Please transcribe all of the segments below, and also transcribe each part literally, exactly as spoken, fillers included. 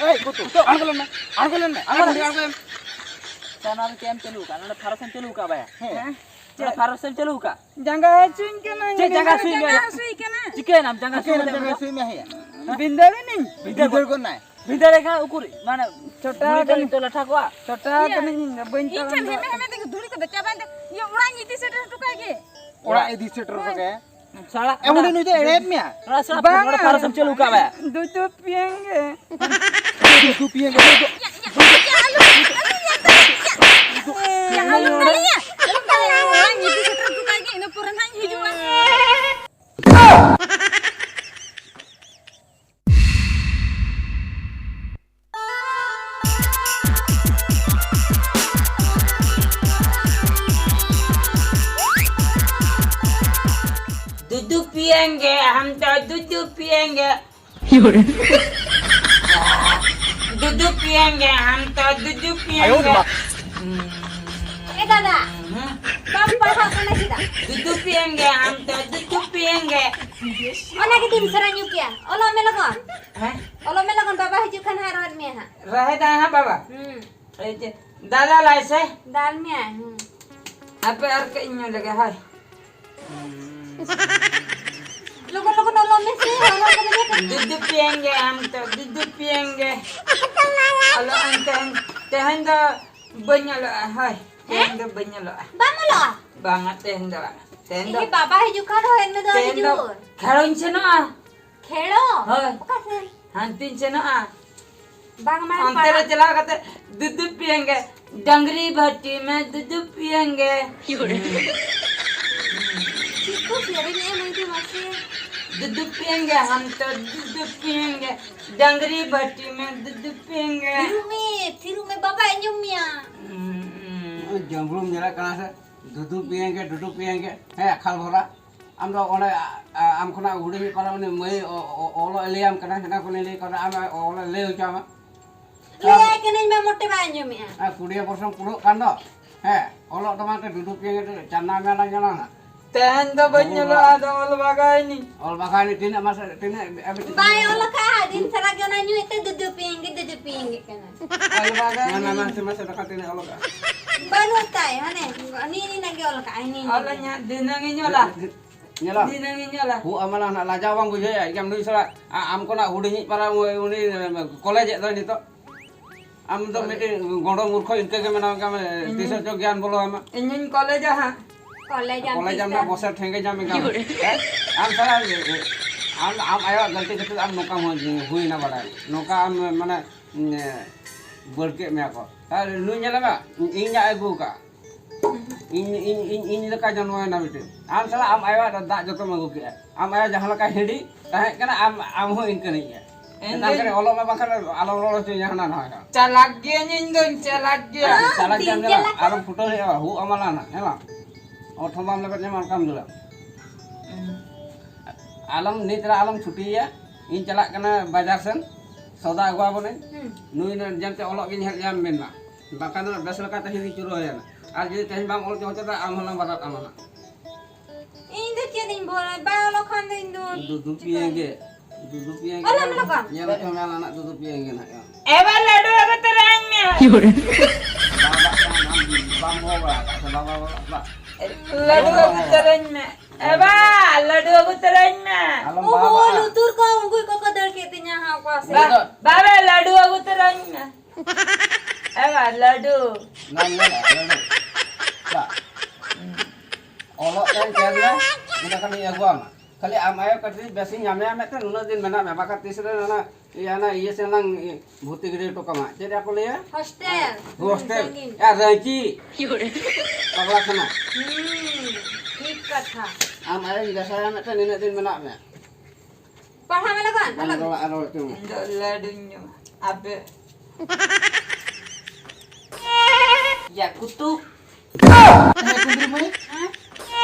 ᱮᱭ, ᱠᱩᱛᱩ, ᱛᱚ, ᱟᱬᱜᱚ ᱞᱮᱱ ᱢᱮ, ᱟᱬᱜᱚ ᱞᱮᱱ ᱢᱮ, ᱟᱬᱜᱚ ᱞᱮᱱ ᱢᱮ, ᱟᱬᱜᱚ ᱞᱮᱱ ᱢᱮ᱾ ᱛᱚ, ᱱᱚᱣᱟ ᱫᱚ ᱪᱮᱫ ᱮᱢ ᱪᱟᱹᱞᱩ ᱟᱠᱟᱫ? ᱱᱚᱰᱮ ᱯᱷᱟᱨᱚᱥ ᱮᱢ ᱪᱟᱹᱞᱩ ᱟᱠᱟᱫ ᱵᱟᱭᱟ? ᱦᱮᱸ᱾ ᱦᱮᱸ? ᱪᱮᱫ ᱯᱷᱟᱨᱚᱥ ᱮᱢ ᱪᱟᱹᱞᱩ ᱟᱠᱟᱫ? ᱡᱟᱸᱜᱟ ᱦᱟᱹᱥᱩᱧ ᱠᱟᱱᱟ᱾ ᱪᱮᱫ ᱡᱟᱸᱜᱟ ᱦᱟᱹᱥᱩᱧ ᱢᱮ? ᱡᱟᱸᱜᱟ ᱦᱟᱹᱥᱩᱧ ᱠᱟᱱᱟ᱾ ᱪᱤᱠᱟᱹᱭᱮᱱᱟᱢ? ᱡᱟᱸᱜᱟ ᱦᱟᱹᱥᱩᱧ ᱪᱤᱠᱟᱹᱭᱮᱱᱟᱢ? ᱢᱮ? ᱡᱟᱸᱜᱟ ᱦᱟᱹᱥᱩᱧ ᱢᱮ, ᱦᱮᱸ᱾ ᱵᱷᱤᱸᱫᱟᱹᱲ ᱮᱱᱟᱹᱧ᱾ ᱵᱷᱤᱸᱫᱟᱹᱲ ᱵᱷᱤᱸᱫᱟᱹᱲ ᱜᱚᱫ ᱱᱟᱭ᱾ ᱵᱷᱤᱸᱫᱟᱹᱲ ᱮ ᱠᱷᱟᱱ ᱩᱠᱩᱨ, ᱢᱟᱱᱮ, ᱪᱷᱚᱴᱟ ᱫᱷᱩᱲᱤ ᱠᱚᱨᱮ ᱠᱟᱱᱟ᱾ ᱛᱚ ᱞᱟᱴᱷᱟ ᱠᱚᱜᱼᱟ᱾ ᱪᱷᱚᱴᱟ ᱤᱭᱟᱹ, ᱠᱟᱹᱱᱟᱹᱧ, ᱵᱟᱹᱧ ᱤᱧ ᱴᱷᱮᱱ ᱛᱟᱲᱟᱢ ᱦᱮᱢᱮ ᱫᱟᱲᱮᱭᱟᱜᱼᱟ᱾ ᱦᱮᱢᱮ ᱛᱮᱜᱮ ᱫᱷᱩᱲᱤ ᱠᱚᱫᱚ ᱪᱟᱵᱟᱭᱮᱱ ᱛᱮ, ᱤᱭᱟᱹ, ᱚᱲᱟᱜ ᱤᱧ ᱤᱫᱤ ᱥᱮᱴᱮᱨ ᱦᱚᱴᱚ ᱠᱟᱭ ᱜᱮ᱾ ᱥᱟᱲᱟ, ᱮ, ᱩᱱᱤ ᱱᱩᱭ ᱫᱚ ᱮᱲᱮᱭᱮᱫ ᱢᱮᱭᱟ᱾ ᱥᱟᱲᱟ, ᱥᱟᱲᱟ, ᱵᱟᱝ, ᱱᱚᱰᱮ ᱯᱷᱟᱨᱚᱥ ᱮᱢ ᱪᱟᱹᱞᱩ ᱠᱟᱜ ᱢᱮ᱾ ᱫᱩᱫᱩ ᱯᱤᱭᱟᱹᱝ ᱜᱮ᱾ ᱫᱩᱫᱩ ᱯᱤᱭᱟᱹᱝ ᱜᱮ, ᱫᱩᱫᱩ᱾ ᱭᱟ, ᱟᱞᱚᱢ ᱫᱟᱲᱮᱭᱟ, ᱟᱞᱚᱢ ᱫᱟᱲᱮᱭᱟ, ᱚᱲᱟᱜ ᱤᱧ ᱤᱫᱤ ᱥᱮᱴᱮᱨ ᱦᱚᱴᱚ ᱠᱟᱭ ᱜᱮ, ᱤᱱᱟᱹ ᱯᱚᱨᱮ ᱱᱟᱦᱟᱜ ᱤᱧ ᱦᱤᱡᱩᱜᱼᱟ᱾ दूध पिएंगे हम तो, दूध पिएंगे। दूध पिएंगे हम तो, दूध पिएंगे। ए दादा, हम्म। बाप पढ़ा कने सीधा। दूध पिएंगे हम तो, दूध पिएंगे। ᱚᱱᱟ ᱜᱮ ᱫᱤᱱ ᱥᱟᱨᱟ ᱧᱩ ᱠᱮᱭᱟ᱾ ᱚᱞᱚᱜ ᱢᱮ ᱞᱚᱜᱚᱱ᱾ ᱦᱮᱸ? ᱚᱞᱚᱜ ᱢᱮ ᱞᱚᱜᱚᱱ, ᱵᱟᱵᱟ ᱦᱤᱡᱩᱜ ᱠᱷᱟᱱ ᱦᱟᱸᱜ ᱨᱚᱦᱮᱫ ᱢᱮᱭᱟ ᱦᱟᱸᱜ᱾ ᱨᱚᱦᱮᱫᱟᱭ ᱦᱟᱸᱜ ᱵᱟᱵᱟ᱾ ᱦᱩᱸ᱾ ᱮᱭ ᱡᱮ, ᱫᱟᱫᱟ ᱞᱟᱭ ᱥᱮ? ᱫᱟᱞ ᱢᱮᱭᱟᱭ, ᱦᱩᱸ᱾ ᱟᱯᱮ ᱟᱨ ᱠᱟᱹᱡ ᱤᱧ ᱧᱩ ᱞᱮᱜᱮ, ᱦᱳᱭ᱾ ᱞᱚᱜᱚᱱ ᱞᱚᱜᱚᱱ ᱚᱞᱚᱜ ᱢᱮ ᱥᱮ, ᱚᱞᱚᱜ ᱠᱟᱱᱟ ᱞᱮ᱾ दूध पिएंगे हम तो, दूध पिएंगे। ᱚᱞᱚᱜ ᱟᱹᱧ ᱛᱮᱦᱮᱧ, ᱛᱮᱦᱮᱧ ᱫᱚ ᱵᱟᱹᱧ ᱚᱞᱚᱜᱼᱟ, ᱦᱳᱭ᱾ ᱛᱮᱦᱮᱧ ᱫᱚ ᱵᱟᱹᱧ ᱚᱞᱚᱜᱼᱟ᱾ ᱵᱟᱢ ᱚᱞᱚᱜᱼᱟ? ᱵᱟᱝᱟ, ᱛᱮᱦᱮᱧ ᱫᱚ ᱵᱟᱝᱟ᱾ ᱛᱮᱦᱮᱧ ᱫᱚ, ᱤᱧ ᱵᱟᱵᱟ ᱦᱤᱡᱩᱜ ᱠᱷᱟᱱ ᱨᱚᱦᱮᱫ ᱢᱮ ᱫᱚ, ᱛᱮᱦᱮᱧ ᱫᱚ ᱦᱤᱡᱩᱜ᱾ ᱠᱷᱮᱞᱳᱧ ᱥᱮᱱᱚᱜᱼᱟ᱾ ᱠᱷᱮᱞᱳ? ᱦᱳᱭ᱾ ᱚᱠᱟ ᱥᱮᱱ? ᱦᱟᱱᱛᱮᱧ ᱥᱮᱱᱚᱜᱼᱟ᱾ ᱵᱟᱝ, ᱢᱟᱱᱮ ᱚᱱᱛᱮ ᱨᱮ ᱯᱟᱲᱦᱟᱜ᱾ ᱪᱟᱞᱟᱣ ᱠᱟᱛᱮ ᱫᱩᱫᱩ ᱯᱤᱭᱮᱸᱜᱮ, ᱰᱟᱝᱨᱤ ᱵᱷᱟᱹᱴᱤ ᱢᱮ ᱫᱩᱫᱩ ᱯᱤᱭᱮᱸᱜᱮ᱾ ᱪᱮᱫ ᱠᱚ ᱥᱮᱨᱮᱧᱮᱜᱼᱟ ᱢᱟᱹᱭ ᱫᱚ ᱢᱟᱥᱮ? ᱫᱩᱫᱩ ᱯᱤᱭᱮᱸᱜᱮ, ᱦᱟᱱᱛᱮ ᱫᱩᱫᱩ ᱯᱤᱭᱮᱸᱜᱮ, ᱰᱟᱝᱨᱤ ᱵᱷᱟᱹᱴᱤ ᱢᱮ ᱫᱩᱫᱩ ᱯᱤᱭᱮᱸᱜᱮ᱾ ᱛᱷᱤᱨᱩᱜ ᱢᱮ, ᱛᱷᱤᱨᱩᱜ ᱢᱮ, ᱵᱟᱵᱟᱭ ᱟᱸᱡᱚᱢ ᱢᱮᱭᱟ᱾ ᱦᱩᱸ, ᱦᱩᱸ᱾ ᱡᱟᱢᱵᱽᱲᱩᱢ ᱧᱮᱞᱚᱜ ᱠᱟᱱᱟ ᱥᱮ? ᱫᱩᱫᱩ ᱯᱤᱭᱮᱸᱜᱮ, ᱰᱩᱰᱩ ᱯᱤᱭᱮᱸᱜᱮ᱾ ᱦᱮᱸ, ᱟᱠᱷᱟᱞ ᱵᱷᱚᱨᱟ᱾ ᱟᱢ ᱫᱚ ᱚᱸᱰᱮ, ᱟ, ᱟ, ᱟᱢ ᱠᱷᱚᱱᱟᱜ ᱦᱩᱰᱤᱧ ᱯᱟᱨᱟ ᱩᱱᱤ ᱢᱟᱹᱭ ᱚ-, ᱚ-, ᱚᱞᱚᱜ ᱮ ᱞᱟᱹᱭᱟᱢ ᱠᱟᱱᱟ, ᱦᱮᱱᱟ ᱠᱷᱚᱱᱮ ᱞᱟᱹᱭ ᱠᱟᱫᱟ, ᱟᱢ ᱚᱞᱚᱜ ᱮ ᱞᱟᱹᱭ ᱦᱚᱪᱚ ᱟᱢᱟ᱾ ᱞᱟᱹᱭᱟᱭ ᱠᱟᱹᱱᱟᱹᱧ ᱢᱟ, ᱢᱚᱴᱮ ᱵᱟᱭ ᱟᱸᱡᱚᱢᱮᱜᱼᱟ᱾ ᱟᱨ ᱠᱩᱲᱤᱭᱟᱹ ᱵᱚᱨᱥᱚᱢ ᱯᱩᱨᱟᱹᱜ ᱠᱟᱱ ᱫᱚ᱾ ᱦᱮᱸ, ᱚᱞᱚᱜ ᱫᱚ ᱵᱟᱝ ᱛᱮ ᱰᱩᱰᱩ ᱯᱤᱭᱮᱸᱜᱮ ᱪᱟᱱᱟ ᱢᱮᱱᱟ ᱧᱮᱞᱟ ᱱᱟ᱾ ᱛᱮᱦᱮᱧ ᱫᱚ ᱵᱟᱹᱧ ᱧᱮᱞᱚᱜᱼᱟ, ᱟᱫᱚ ᱚᱞ ᱵᱟᱜᱟᱣᱤᱱᱤᱧ᱾ ᱚᱞ ᱵᱟᱜᱟᱣᱤᱱᱤᱧ ᱛᱤᱱᱟᱹᱜ ᱢᱟᱥ, ᱛᱤᱱᱟᱹᱜ ᱟᱹᱵᱤᱱ ᱵᱟᱭ ᱚᱞ ᱟᱠᱟᱫᱼᱟ, ᱫᱤᱱ ᱥᱟᱨᱟ ᱜᱮ ᱚᱱᱟ ᱧᱩᱭᱮᱫ ᱛᱮ ᱫᱩᱫᱩ ᱯᱤᱭᱮᱸᱜᱮ, ᱫᱩᱫᱩ ᱯᱤᱭᱮᱸᱜᱮ ᱠᱟᱱᱟ᱾ ᱚᱞ ᱵᱟᱜᱟᱣᱤᱱᱤᱧ᱾ ᱢᱟ, ᱢᱟ, ᱢᱟᱥᱮ, ᱢᱟᱥᱮ, ᱫᱟᱠᱟ ᱛᱤᱱᱟᱹᱜ ᱚᱞ ᱟᱠᱟᱫᱼᱟ? ᱵᱟᱹᱱᱩᱜ ᱛᱟᱭ, ᱦᱟᱱᱮ, ᱱᱤ-, ᱱᱤᱱᱟᱹᱜ ᱜᱮ ᱚᱞ ᱟᱠᱟᱫᱼᱟᱭ, ᱱᱤ-, ᱱᱤ-, ᱚᱞᱟᱹᱧ ᱦᱟᱸᱜ, ᱫᱷᱤᱱᱟᱹᱝ ᱤᱧ ᱚᱞᱟ᱾ ᱫᱷᱤ-, ᱧᱮᱞᱟᱢ? ᱫᱷᱤᱱᱟᱹᱝ ᱤᱧ ᱚᱞᱟ᱾ ᱦᱩ ᱟᱢᱟᱞᱟ ᱱᱟᱜ ᱞᱟᱡᱟᱣ ᱵᱟᱢ ᱵᱩᱡᱷᱟᱹᱣᱮᱫᱼᱟ? ᱮᱠᱫᱚᱢ ᱱᱩᱭ ᱥᱟᱞᱟᱜ ᱟ-, ᱟᱢ ᱠᱷᱚᱱᱟᱜ ᱦᱩᱰᱤᱧᱤᱡ ᱯᱟᱨᱟ ᱩᱱᱤ, ᱩᱱᱤ ᱠᱚᱞᱮᱡᱮᱫ ᱫᱚᱭ ᱱᱤᱛᱚᱜ᱾ ᱟᱢ ᱫᱚ ᱢᱤᱫᱴᱤᱡ ᱜᱚᱸᱰᱚ ᱢᱩᱨᱠᱷᱚ ᱤᱱᱠᱟᱹ ᱜᱮ ᱢᱮᱱᱟᱢ, ᱠᱟᱢ ᱛᱤᱥᱚᱜ ᱪᱚ ᱜᱮᱭᱟᱱ ᱵᱚᱞᱚ ᱟᱢᱟ᱾ ᱤᱧᱤᱧ ᱠᱚᱞᱮᱡᱟ ᱦᱟᱸᱜ᱾ ᱠᱚᱞᱮᱡᱟᱢ ᱠᱚᱞᱮᱡᱟᱢ ᱛᱤᱥ ᱱᱟᱜ ᱛᱟᱢ? ᱵᱚᱥᱮ ᱴᱷᱮᱸᱜᱮ ᱡᱟᱢ ᱮᱠᱟᱢ᱾ ᱦᱮᱸ? ᱟᱢ ᱥᱟᱞᱟᱜ, ᱟᱢ, ᱟᱢ ᱟᱭᱳᱣᱟᱜ ᱜᱟᱹᱞᱛᱤ ᱠᱷᱟᱹᱛᱤᱨ ᱟᱢ ᱱᱚᱝᱠᱟᱢ ᱦᱩᱭ, ᱦᱩᱭᱱᱟ ᱵᱟᱲᱟᱭ᱾ ᱱᱚᱝᱠᱟ ᱟᱢ ᱢᱟᱱᱮ, ᱩᱸ, ᱵᱟᱹᱲᱠᱮᱫ ᱢᱮᱭᱟ ᱠᱚ᱾ ᱛᱟᱦᱞᱮ ᱱᱩᱭ ᱧᱮᱞᱮ ᱢᱮ, ᱤᱧᱟᱜ ᱮ ᱟᱹᱜᱩ ᱟᱠᱟᱫ᱾ ᱤᱧ, ᱤᱧ, ᱤᱧ, ᱤᱧ ᱞᱮᱠᱟ ᱡᱟᱱᱣᱟᱨ ᱮᱱᱟ ᱢᱤᱫᱴᱮᱱ᱾ ᱟᱢ ᱥᱟᱞᱟᱜ ᱟᱢ ᱟᱭᱳᱣᱟᱜ ᱫᱟᱜ ᱡᱚᱛᱚᱢ ᱟᱹᱜᱩ ᱠᱮᱜᱼᱟ᱾ ᱟᱢ ᱟᱭᱳ ᱡᱟᱦᱟᱸ ᱞᱮᱠᱟ ᱦᱤᱰᱤ ᱛᱟᱦᱮᱸ ᱠᱟᱱᱟ, ᱟᱢ, ᱟᱢ ᱦᱚᱸ ᱤᱱᱠᱟᱹᱱᱤᱡ ᱜᱮ᱾ ᱤᱧ ᱢᱮᱛᱟᱢ ᱫᱚᱧ ᱠᱟᱹᱱᱟᱹᱧ, ᱚᱞᱚᱜ ᱢᱮ, ᱵᱟᱝᱠᱷᱟᱱ ᱟᱞᱚᱢ ᱨᱚᱲ ᱦᱚᱪᱚᱧᱟ ᱦᱟᱱᱟ ᱱᱚᱣᱟ ᱫᱚ᱾ ᱪᱟᱞᱟᱠ ᱜᱤᱭᱟᱹᱧ, ᱤᱧ ᱫᱚᱧ ᱪᱟᱞᱟᱠ ᱜᱮᱭᱟ᱾ ᱪᱟᱞᱟᱠ ᱜᱮᱭᱟᱢ ᱫᱤᱱ ᱧᱮᱞᱟ, ᱪᱟᱞᱟᱠ᱾ ᱟᱨᱚᱢ ᱯᱷᱩᱴᱟᱹᱣ ᱦᱩᱭᱩᱜᱼᱟ, ᱦᱩ ᱟᱢᱟᱞᱟ ᱱᱟᱜ, ᱦᱮᱸ ᱵᱟᱝ? ᱚᱛ ᱦᱚᱸ ᱵᱟᱢ ᱞᱮᱵᱮᱫ ᱧᱟᱢᱟ, ᱚᱱᱠᱟᱢ ᱫᱟᱹᱲᱟ᱾ ᱦᱩᱸ᱾ ᱟᱞᱚᱢ, ᱱᱤᱛ ᱨᱮ ᱟᱞᱚᱢ ᱪᱷᱩᱴᱤᱭᱮᱭᱟ, ᱤᱧ ᱪᱟᱞᱟᱜ ᱠᱟᱱᱟ ᱵᱟᱡᱟᱨ ᱥᱮᱱ, ᱥᱚᱣᱫᱟ ᱟᱹᱜᱩ ᱟᱵᱚᱱᱟᱹᱧ᱾ ᱦᱩᱸ᱾ ᱱᱩᱭ ᱱᱟ-, ᱡᱮᱱᱛᱮ ᱚᱞᱚᱜ ᱜᱤᱧ ᱦᱮᱡ ᱟᱢ ᱢᱮᱱᱟ, ᱵᱟᱠᱷᱟᱱ ᱫᱚ ᱵᱮᱥ ᱞᱮᱠᱟ ᱛᱮᱦᱮᱧ ᱤᱧ ᱪᱩᱨᱟᱹ ᱟᱭᱟ ᱱᱟᱜ᱾ ᱟᱨ ᱡᱩᱫᱤ ᱛᱮᱦᱮᱧ ᱵᱟᱢ ᱚᱞ ᱦᱚᱪᱚ ᱦᱚᱪᱚ ᱫᱟ, ᱟᱢ ᱦᱚᱸᱞᱟᱝ ᱵᱟᱫᱟᱜ ᱛᱟᱢᱟ ᱱᱟᱜ᱾ ᱤᱧ ᱫᱚ ᱪᱮᱫ ᱤᱧ ᱵᱚᱞᱟ? ᱵᱟᱭ ᱚᱞᱚᱜ ᱠᱷᱟᱱ ᱫᱚ ᱤᱧ ᱫᱚ ᱫᱩᱫᱩ ᱪᱤᱠᱟᱹᱭᱟ? ᱯᱤᱭᱮᱸᱜᱮ, ᱫᱩᱫᱩ ᱯᱤᱭᱮᱸᱜᱮ᱾ ᱚᱞᱮᱢ ᱞᱟᱜᱟᱣᱟ? ᱧᱮᱞ ᱦᱚᱪᱚ ᱢᱮ ᱟᱞᱟᱝ ᱱᱟᱜ ᱫᱩᱫᱩ ᱯᱤᱭᱮᱸᱜᱮ ᱱᱟᱜ ᱭᱟ᱾ ᱮ ᱵᱟ, ᱞᱟᱹᱰᱩ ᱟᱹᱜᱩ ᱛᱚᱨᱟᱧ ᱢᱮ᱾ ᱵᱟᱵᱟ, ᱵᱟᱢ, ᱵᱟᱢ ᱦᱚᱦᱚ ᱵᱟᱲᱟ ᱟᱠᱟᱫ ᱥᱮ? ᱵᱟᱵᱟ, ᱵᱟᱵᱟ, ᱵᱟ᱾ ᱞᱟᱹᱰᱩ ᱟᱹᱜᱩ ᱛᱚᱨᱟᱧ ᱢᱮ᱾ ᱮ ᱵᱟ, ᱞᱟᱹᱰᱩ ᱟᱹᱜᱩ ᱛᱚᱨᱟᱧ ᱢᱮ᱾ ᱟᱞᱚᱢ ᱳᱦᱳ, ᱵᱟᱵᱟᱜᱼᱟ᱾ ᱞᱩᱛᱩᱨ ᱠᱚ ᱩᱱᱠᱩ ᱠᱚᱠᱚ ᱫᱟᱹᱲ ᱠᱮᱫ ᱛᱤᱧᱟ ᱦᱟᱸᱜ, ᱚᱠᱟ ᱥᱮᱫ? ᱵᱟ-, ᱵᱟᱵᱟ, ᱞᱟᱹᱰᱩ ᱟᱹᱜᱩ ᱛᱚᱨᱟᱧ ᱢᱮ᱾ ᱮ ᱵᱟ, ᱞᱟᱹᱰᱩ᱾ ᱱᱚᱣᱟᱢ ᱧᱮᱞᱟ, ᱞᱟᱹᱰᱩ᱾ ᱵᱟ᱾ ᱚᱞᱚᱜ ᱛᱮᱢ ᱪᱮᱫ ᱞᱮ, ᱤᱱᱟᱹ ᱠᱷᱟᱱᱤᱧ ᱟᱹᱜᱩᱣᱟᱢᱟ᱾ ᱠᱷᱟᱹᱞᱤ ᱟᱢ ᱟᱭᱳ ᱠᱟᱹᱴᱤᱡ ᱵᱮᱥᱤᱧ ᱧᱟᱢᱮᱭᱟ ᱢᱮᱱᱛᱮ ᱱᱩᱱᱟᱹᱜ ᱫᱤᱱ ᱢᱮᱱᱟᱜ ᱢᱮ, ᱵᱟᱠᱷᱟᱱ ᱛᱤᱥ ᱨᱮ ᱚᱱᱟ, ᱤᱭᱟᱹ, ᱚᱱᱟ ᱤᱭᱟᱹ ᱥᱮᱱ ᱞᱟᱝ ᱵᱷᱚᱨᱛᱤ ᱜᱤᱰᱤ ᱦᱚᱴᱚ ᱠᱟᱢᱟ᱾ ᱪᱮᱫ ᱨᱮᱭᱟᱜ ᱠᱚ ᱞᱟᱹᱭᱟ? ᱦᱳᱥᱴᱮᱞ᱾ ᱦᱳᱥᱴᱮᱞ᱾ ᱥᱟᱺᱜᱤᱧ᱾ ᱭᱟ, ᱨᱟᱺᱪᱤ᱾ ᱯᱟᱜᱽᱞᱟ ᱠᱷᱟᱱᱟ᱾ ᱦᱩᱸ, ᱴᱷᱤᱠ ᱠᱟᱛᱷᱟ᱾ ᱟᱢ ᱟᱭᱳᱧ ᱵᱮᱥᱟᱭᱟ ᱢᱮᱱᱛᱮ ᱱᱤᱱᱟᱹᱜ ᱫᱤᱱ ᱢᱮᱱᱟᱜ ᱢᱮ᱾ ᱯᱟᱲᱦᱟᱣ ᱢᱮ ᱞᱚᱜᱚᱱ, ᱵᱟᱝ ᱟᱞᱚᱢ ᱨᱚᱲᱟ, ᱟᱨ ᱨᱚᱲ ᱦᱚᱪᱚ ᱢᱮ᱾ ᱤᱧ ᱫᱚ ᱞᱟᱹᱰᱩᱧ ᱡᱚᱢᱟ᱾ ᱟᱯᱮ᱾ ᱭᱟ, ᱠᱩᱛᱩᱠ᱾ ᱦᱮᱸ, ᱠᱩᱸᱫᱽᱨᱤ ᱢᱟᱹᱭ᱾ ᱦᱮᱸ?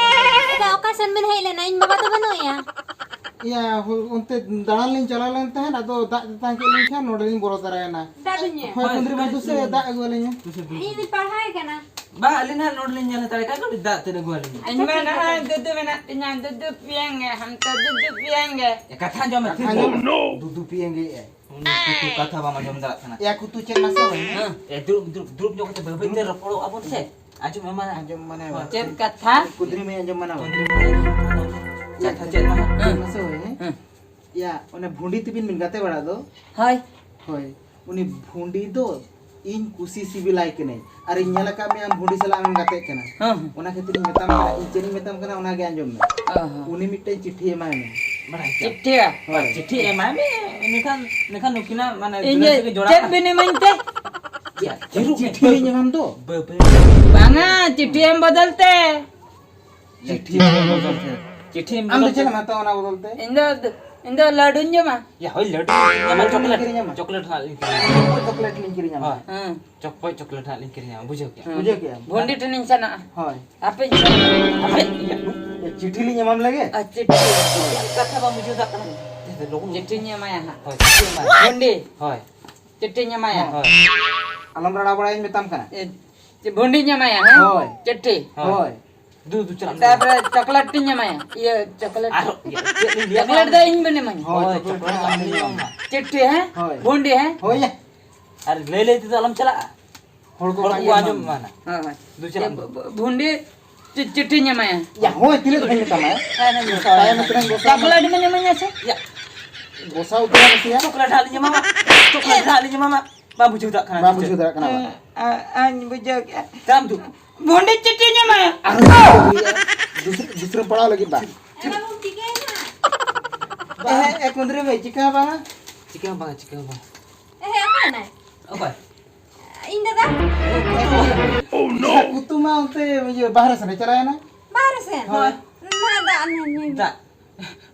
ᱮᱠᱟ, ᱚᱠᱟ ᱥᱮᱱ ᱵᱮᱱ ᱦᱮᱡ ᱞᱮᱱᱟ? ᱤᱧ ᱵᱟᱵᱟ ᱫᱚ ᱵᱟᱹᱱᱩᱜ ᱮᱭᱟ᱾ ᱤᱭᱟᱹ, ᱦᱳ-, ᱚᱱᱛᱮ ᱫᱟᱬᱟᱱ ᱞᱤᱧ ᱪᱟᱞᱟᱣ ᱞᱮᱱ ᱛᱟᱦᱮᱸᱫ, ᱟᱫᱚ ᱫᱟᱜ ᱛᱮᱛᱟᱝ ᱠᱮᱫ ᱞᱤᱧ ᱠᱷᱟᱱ ᱱᱚᱰᱮ ᱞᱤᱧ ᱵᱚᱞᱚ ᱛᱟᱨᱟᱭᱮᱱᱟ᱾ ᱫᱟᱜ ᱵᱤᱱ ᱧᱩᱭᱟ? ᱦᱳᱭ, ᱠᱩᱸᱫᱽᱨᱤ ᱢᱟᱹᱭ, ᱫᱩᱥᱮ ᱫᱟᱜ ᱟᱹᱜᱩ ᱟᱹᱞᱤᱧᱟ᱾ ᱤᱧ ᱫᱚᱧ ᱯᱟᱲᱦᱟᱣᱮ ᱠᱟᱱᱟ᱾ ᱵᱟᱝ, ᱟᱹᱞᱤᱧ ᱦᱟᱸᱜ ᱱᱚᱰᱮ ᱞᱤᱧ ᱧᱮᱞ ᱦᱟᱛᱟᱲ ᱠᱟᱜ ᱠᱟᱹᱴᱤᱡ ᱫᱟᱜ ᱛᱮ ᱟᱹᱜᱩ ᱟᱹᱞᱤᱧ ᱢᱮ᱾ ᱤᱧ ᱢᱟ ᱱᱟᱦᱟᱜ ᱫᱩᱫᱩ ᱢᱮᱱᱟᱜ ᱛᱤᱧᱟ, ᱫᱩᱫᱩ ᱯᱤᱭᱟᱝ ᱜᱮ, ᱦᱟᱱᱛᱮ ᱫᱩᱫᱩ ᱯᱤᱭᱟᱝ ᱜᱮ᱾ ᱮ, ᱠᱟᱛᱷᱟ ᱟᱸᱡᱚᱢ ᱢᱮ, ᱠᱟᱛᱷᱟ ᱛᱷᱤᱨ ᱟᱸᱡᱚᱢ ᱢᱮ᱾ ᱫᱩᱫᱩ ᱯᱤᱭᱟᱝ ᱜᱮ᱾ ᱩᱱᱤ ᱠᱩᱛᱩ ᱠᱟᱛᱷᱟ ᱵᱟᱢ ᱟᱸᱡᱚᱢ ᱫᱟᱲᱮᱭᱟᱜ ᱠᱟᱱᱟ᱾ ᱮ, ᱠᱩᱛᱩ ᱪᱮᱫ ᱢᱟᱥᱮ ᱦᱚᱭ ᱢᱮ᱾ ᱦᱮᱸ, ᱮ, ᱫᱩᱲᱩᱵ, ᱫᱩᱲᱩᱵ, ᱫᱩᱲᱩᱵ ᱧᱚᱜ ᱠᱟᱛᱮ ᱵᱟᱹᱭ ᱵᱟᱹᱭ ᱛᱮ ᱨᱚᱯᱚᱲᱚᱜ ᱟᱵᱚᱱ ᱥᱮ᱾ ᱟᱸᱡᱚᱢ ᱮᱢᱟ᱾ ᱟᱸᱡᱚᱢ ᱢᱟᱱᱮ ᱵᱟᱝ᱾ ᱪᱮᱫ ᱠᱟᱛᱷᱟ? ᱠᱩᱫᱽᱨᱤ ᱢᱟᱹᱭ ᱟᱸᱡᱚᱢ ᱢᱟᱱᱟ ᱵᱟᱝ᱾ ᱠᱟᱛᱷᱟ ᱪᱮᱫ ᱢᱟᱱᱮ? ᱪᱮᱫ ᱢᱟᱥᱮ ᱦᱚᱭ ᱢᱮ᱾ ᱦᱮᱸ᱾ ᱭᱟ, ᱚᱱᱮ ᱵᱷᱩᱸᱰᱤ ᱛᱮᱵᱤᱱ ᱵᱤᱱ ᱜᱟᱛᱮ ᱵᱟᱲᱟᱜ ᱫᱚ? ᱦᱳᱭ᱾ ᱦᱳᱭ᱾ ᱩᱱᱤ ᱵᱷᱩᱸᱰᱤ ᱫᱚ ᱤᱧ ᱠᱩᱥᱤ ᱥᱤᱵᱤᱞᱟᱭ ᱠᱟᱹᱱᱟᱹᱧ᱾ ᱟᱨᱤᱧ ᱧᱮᱞ ᱟᱠᱟᱫ ᱢᱮᱭᱟ ᱟᱢ ᱵᱷᱩᱸᱰᱤ ᱥᱟᱞᱟᱜ ᱟᱢᱮᱢ ᱜᱟᱛᱮᱜ ᱠᱟᱱᱟ᱾ ᱦᱮᱸ, ᱦᱮᱸ᱾ ᱚᱱᱟ ᱠᱷᱟᱹᱛᱤᱨ ᱤᱧ ᱢᱮᱛᱟᱢ ᱠᱟᱱᱟ, ᱤᱧ ᱪᱮᱫ ᱤᱧ ᱢᱮᱛᱟᱢ ᱠᱟᱱᱟ ᱚᱱᱟ ᱜᱮ ᱟᱸᱡᱚᱢ ᱢᱮ᱾ ᱚ, ᱦᱚᱸ᱾ ᱩᱱᱤ ᱢᱤᱫᱴᱮᱱ ᱪᱤᱴᱷᱤ ᱮᱢᱟᱭ ᱢᱮ᱾ ᱵᱟᱲᱟᱭ ᱠᱮᱫᱟ? ᱪᱤᱴᱷᱤ? ᱦᱳᱭ᱾ ᱪᱤᱴᱷᱤ ᱮᱢᱟᱭ ᱢᱮ, ᱤᱱᱟᱹᱠᱷᱟᱱ, ᱤᱱᱟᱹᱠᱷᱟᱱ ᱱᱩᱠᱤᱱᱟᱜ ᱢᱟᱱᱮ ᱤᱧ ᱫᱩᱞᱟᱹᱲ ᱥᱟᱹᱜᱟᱹᱭ ᱡᱚᱲᱟᱜᱼᱟ᱾ ᱪᱮᱫ ᱵᱤᱱ ᱤᱢᱟᱹᱧ ᱛᱮ? ᱪᱮᱫ? ᱪᱤᱴᱷᱤ ᱞᱤᱧ ᱮᱢᱟᱢ ᱫᱚ᱾ ᱵᱟᱹ-, ᱵᱟᱹ-, ᱵᱟᱝᱟ, ᱪᱤᱴᱷᱤ ᱮᱢ ᱵᱚᱫᱚᱞ ᱛᱮ᱾ ᱪᱤᱴᱷᱤ ᱮᱢ ᱵᱚᱫᱚᱞ ᱛᱮ᱾ ᱪᱤᱴᱷᱤ ᱮᱢ ᱟᱢ ᱫᱚ ᱵᱚᱫᱚᱞ ᱪᱮᱫ ᱛᱮ᱾ ᱮᱢ ᱦᱟᱛᱟᱣᱟ ᱚᱱᱟ ᱵᱚᱫᱚᱞ ᱛᱮ? ᱤᱧ ᱫᱚ, ᱤᱧ ᱫᱚ ᱞᱟᱹᱰᱩᱧ ᱡᱚᱢᱟ᱾ ᱭᱟ, ᱦᱳᱭ, ᱞᱟᱹᱰᱩ ᱞᱟᱹᱰᱩ ᱪᱚᱠᱞᱮᱴ᱾ ᱠᱤᱨᱤᱧ ᱟᱢᱟ᱾ ᱪᱚᱠᱞᱮᱴ ᱦᱟᱸᱜ ᱞᱤᱧ ᱠᱤᱨᱤᱧ ᱟᱢᱟ᱾ ᱦᱳᱭ᱾ ᱦᱮᱸ᱾ ᱪᱚᱠᱯᱚᱡ ᱪᱚᱠᱞᱮᱴ ᱦᱟᱸᱜ ᱞᱤᱧ ᱠᱤᱨᱤᱧ ᱟᱢᱟ, ᱵᱩᱡᱷᱟᱹᱣ ᱠᱮᱜᱼᱟᱢ? ᱦᱮᱸ᱾ ᱵᱩᱡᱷᱟᱹᱣ ᱠᱮᱜᱼᱟᱢ? ᱵᱷᱚᱱᱰᱤ ᱴᱷᱮᱱᱤᱧ ᱥᱮᱱᱚᱜᱼᱟ᱾ ᱦᱳᱭ᱾ ᱟᱯᱮ ᱤᱧ ᱥᱮᱱᱚᱜᱼᱟ᱾ ᱟᱯᱮ, ᱭᱟ, ᱱᱩ- ᱮ, ᱪᱤᱴᱷᱤ ᱞᱤᱧ ᱮᱢᱟᱢ ᱞᱮᱜᱮ᱾ ᱟᱨ ᱪᱤᱴᱷᱤ᱾ ᱪᱮᱫ ᱠᱟᱛᱷᱟ ᱵᱟᱢ ᱵᱩᱡᱷᱟᱹᱣ ᱫᱟᱲᱮᱭᱟᱜ ᱠᱟᱱᱟ? ᱫᱮ, ᱫᱮ, ᱞᱚᱜᱚᱱ᱾ ᱪᱤᱴᱷᱤᱧ ᱮᱢᱟᱭᱟ ᱦᱟᱸᱜ᱾ ᱦᱳᱭ, ᱪᱤᱴᱷᱤ ᱮᱢᱟᱭ᱾ ᱵᱷᱚᱱᱰᱤ᱾ ᱦᱳᱭ᱾ ᱪᱤᱴᱷᱤᱧ ᱮᱢᱟᱭᱟ᱾ ᱦᱳᱭ᱾ ᱟᱞᱚᱢ ᱨᱟᱲᱟ ᱵᱟᱲᱟᱭᱟᱧ ᱢᱮᱛᱟᱢ ᱠᱟᱱᱟ᱾ ᱮ, ᱪᱮ, ᱵᱷᱚᱱᱰᱤᱧ ᱮᱢᱟᱭᱟ, ᱦᱮᱸ? ᱦᱳᱭ᱾ ᱪᱤᱴᱷᱤ᱾ ᱦᱳᱭ᱾ ᱦᱳᱭ᱾ ᱫᱩ, ᱫᱩ, ᱪᱟᱞᱟᱜ ᱢᱮ᱾ ᱛᱟᱨᱯᱚᱨᱮ ᱪᱚᱠᱞᱮᱴ ᱤᱧ ᱮᱢᱟᱭᱟ᱾ ᱤᱭᱟᱹ, ᱪᱚᱠᱞᱮᱴ᱾ ᱟᱨᱦᱚᱸ, ᱤᱭᱟᱹ, ᱪᱮᱫ ᱞᱤᱧ ᱞᱟᱹᱭᱟ? ᱪᱚᱠᱞᱮᱴ ᱫᱚ ᱤᱧ ᱵᱮᱱ ᱮᱢᱟᱹᱧᱟ᱾ ᱦᱳᱭ, ᱦᱳᱭ, ᱪᱚᱠᱞᱮᱴ ᱪᱚᱠᱞᱮᱴ ᱫᱚ ᱟᱢ ᱵᱮᱱ ᱮᱢᱟᱹᱧᱟ᱾ ᱪᱤᱴᱷᱤ, ᱦᱮᱸ? ᱦᱳᱭ᱾ ᱵᱷᱚᱱᱰᱤ, ᱦᱮᱸ? ᱦᱳᱭ ᱭᱟ᱾ ᱟᱨ ᱞᱟᱹᱭ ᱞᱟᱹᱭ ᱛᱮᱫᱚ ᱟᱞᱚᱢ ᱪᱟᱞᱟᱜᱼᱟ᱾ ᱦᱚᱲ ᱠᱚ ᱦᱚᱲ ᱠᱚ ᱟᱸᱡᱚᱢ ᱟᱸᱡᱚᱢ ᱢᱟ᱾ ᱢᱟ ᱱᱟ᱾ ᱦᱳᱭ, ᱦᱳᱭ᱾ ᱫᱩ ᱪᱟᱞᱟᱜ ᱢᱮ᱾ ᱵᱷᱚ-, ᱵᱷᱚ-, ᱵᱷᱚᱱᱰᱤ ᱪᱤ-, ᱪᱤᱴᱷᱤᱧ ᱮᱢᱟᱭᱟ᱾ ᱭᱟ, ᱦᱳᱭ, ᱛᱤᱱᱟᱹᱜ ᱫᱷᱟᱹᱵᱤᱡ ᱢᱮᱛᱟᱢᱟ? ᱦᱮᱸ, ᱦᱮᱸ, ᱢᱮᱛᱟᱢᱟ᱾ ᱛᱟᱭᱚᱢ ᱛᱮᱱᱟᱝ ᱜᱚᱥᱟᱢ ᱪᱚᱠᱞᱮᱴ ᱵᱮᱱ ᱮᱢᱟᱹᱧᱟ ᱥᱮ? ᱭᱟ᱾ ᱜᱚᱥᱟᱣ ᱩᱛᱟᱹᱨ ᱢᱮᱥᱮᱭᱟ᱾ ᱪᱚᱠᱞᱮᱴ ᱦᱟᱸᱜ ᱞᱤᱧ ᱮᱢᱟᱢᱟ᱾ ᱪᱚᱠᱞᱮᱴ ᱦᱟᱸᱜ ᱞᱤᱧ ᱮᱢᱟᱢᱟ᱾ ᱵᱟᱢ ᱵᱩᱡᱷᱟᱹᱣ ᱫᱟᱲᱮᱭᱟᱜ ᱠᱟᱱᱟ᱾ ᱵᱟᱢ ᱵᱩᱡᱷᱟᱹᱣ ᱫᱟᱲᱮᱭᱟᱜ ᱠᱟᱱᱟ ᱵᱟᱝ? ᱦᱮᱸ, ᱟ-, ᱟᱧ ᱵᱩᱡᱷᱟᱹᱣ ᱠᱮᱜᱼᱟ᱾ ᱛᱟᱢ ᱫᱩ᱾ ᱵᱷᱚᱱᱰᱤ ᱪᱤᱴᱷᱤᱧ ᱮᱢᱟᱭᱟ᱾ ᱟᱨᱦᱚᱸ ᱫᱩᱥᱨᱟᱹ, ᱫᱩᱥᱨᱟᱹ ᱯᱟᱲᱟᱣ ᱞᱟᱹᱜᱤᱫ ᱵᱟᱝ? ᱮ ᱵᱟᱹᱵᱩ, ᱪᱤᱠᱟᱹᱭᱮᱱᱟ? ᱮ, ᱮ, ᱠᱩᱸᱫᱽᱨᱤ ᱢᱟᱹᱭ, ᱪᱤᱠᱟᱹ ᱦᱚᱸ ᱵᱟᱝᱟ? ᱪᱤᱠᱟᱹ ᱦᱚᱸ ᱵᱟᱝᱟ, ᱪᱤᱠᱟᱹ ᱦᱚᱸ ᱵᱟᱝᱟ᱾ ᱮ, ᱚᱠᱟᱭᱮᱱᱟᱭ? ᱚᱠᱚᱭ? ᱤᱧ ᱫᱟᱫᱟ᱾ ᱠᱩᱛᱩ ᱢᱟ ᱚᱱᱛᱮ ᱤᱭᱟᱹ ᱵᱟᱦᱨᱮ ᱥᱮᱱ ᱮ ᱪᱟᱞᱟᱣ ᱮᱱᱟ᱾ ᱵᱟᱦᱨᱮ ᱥᱮᱱ? ᱦᱳᱭ᱾ ᱱᱟ ᱫᱟᱜ ᱧᱩ, ᱧᱩ, ᱧᱩ᱾ ᱫᱟᱜ?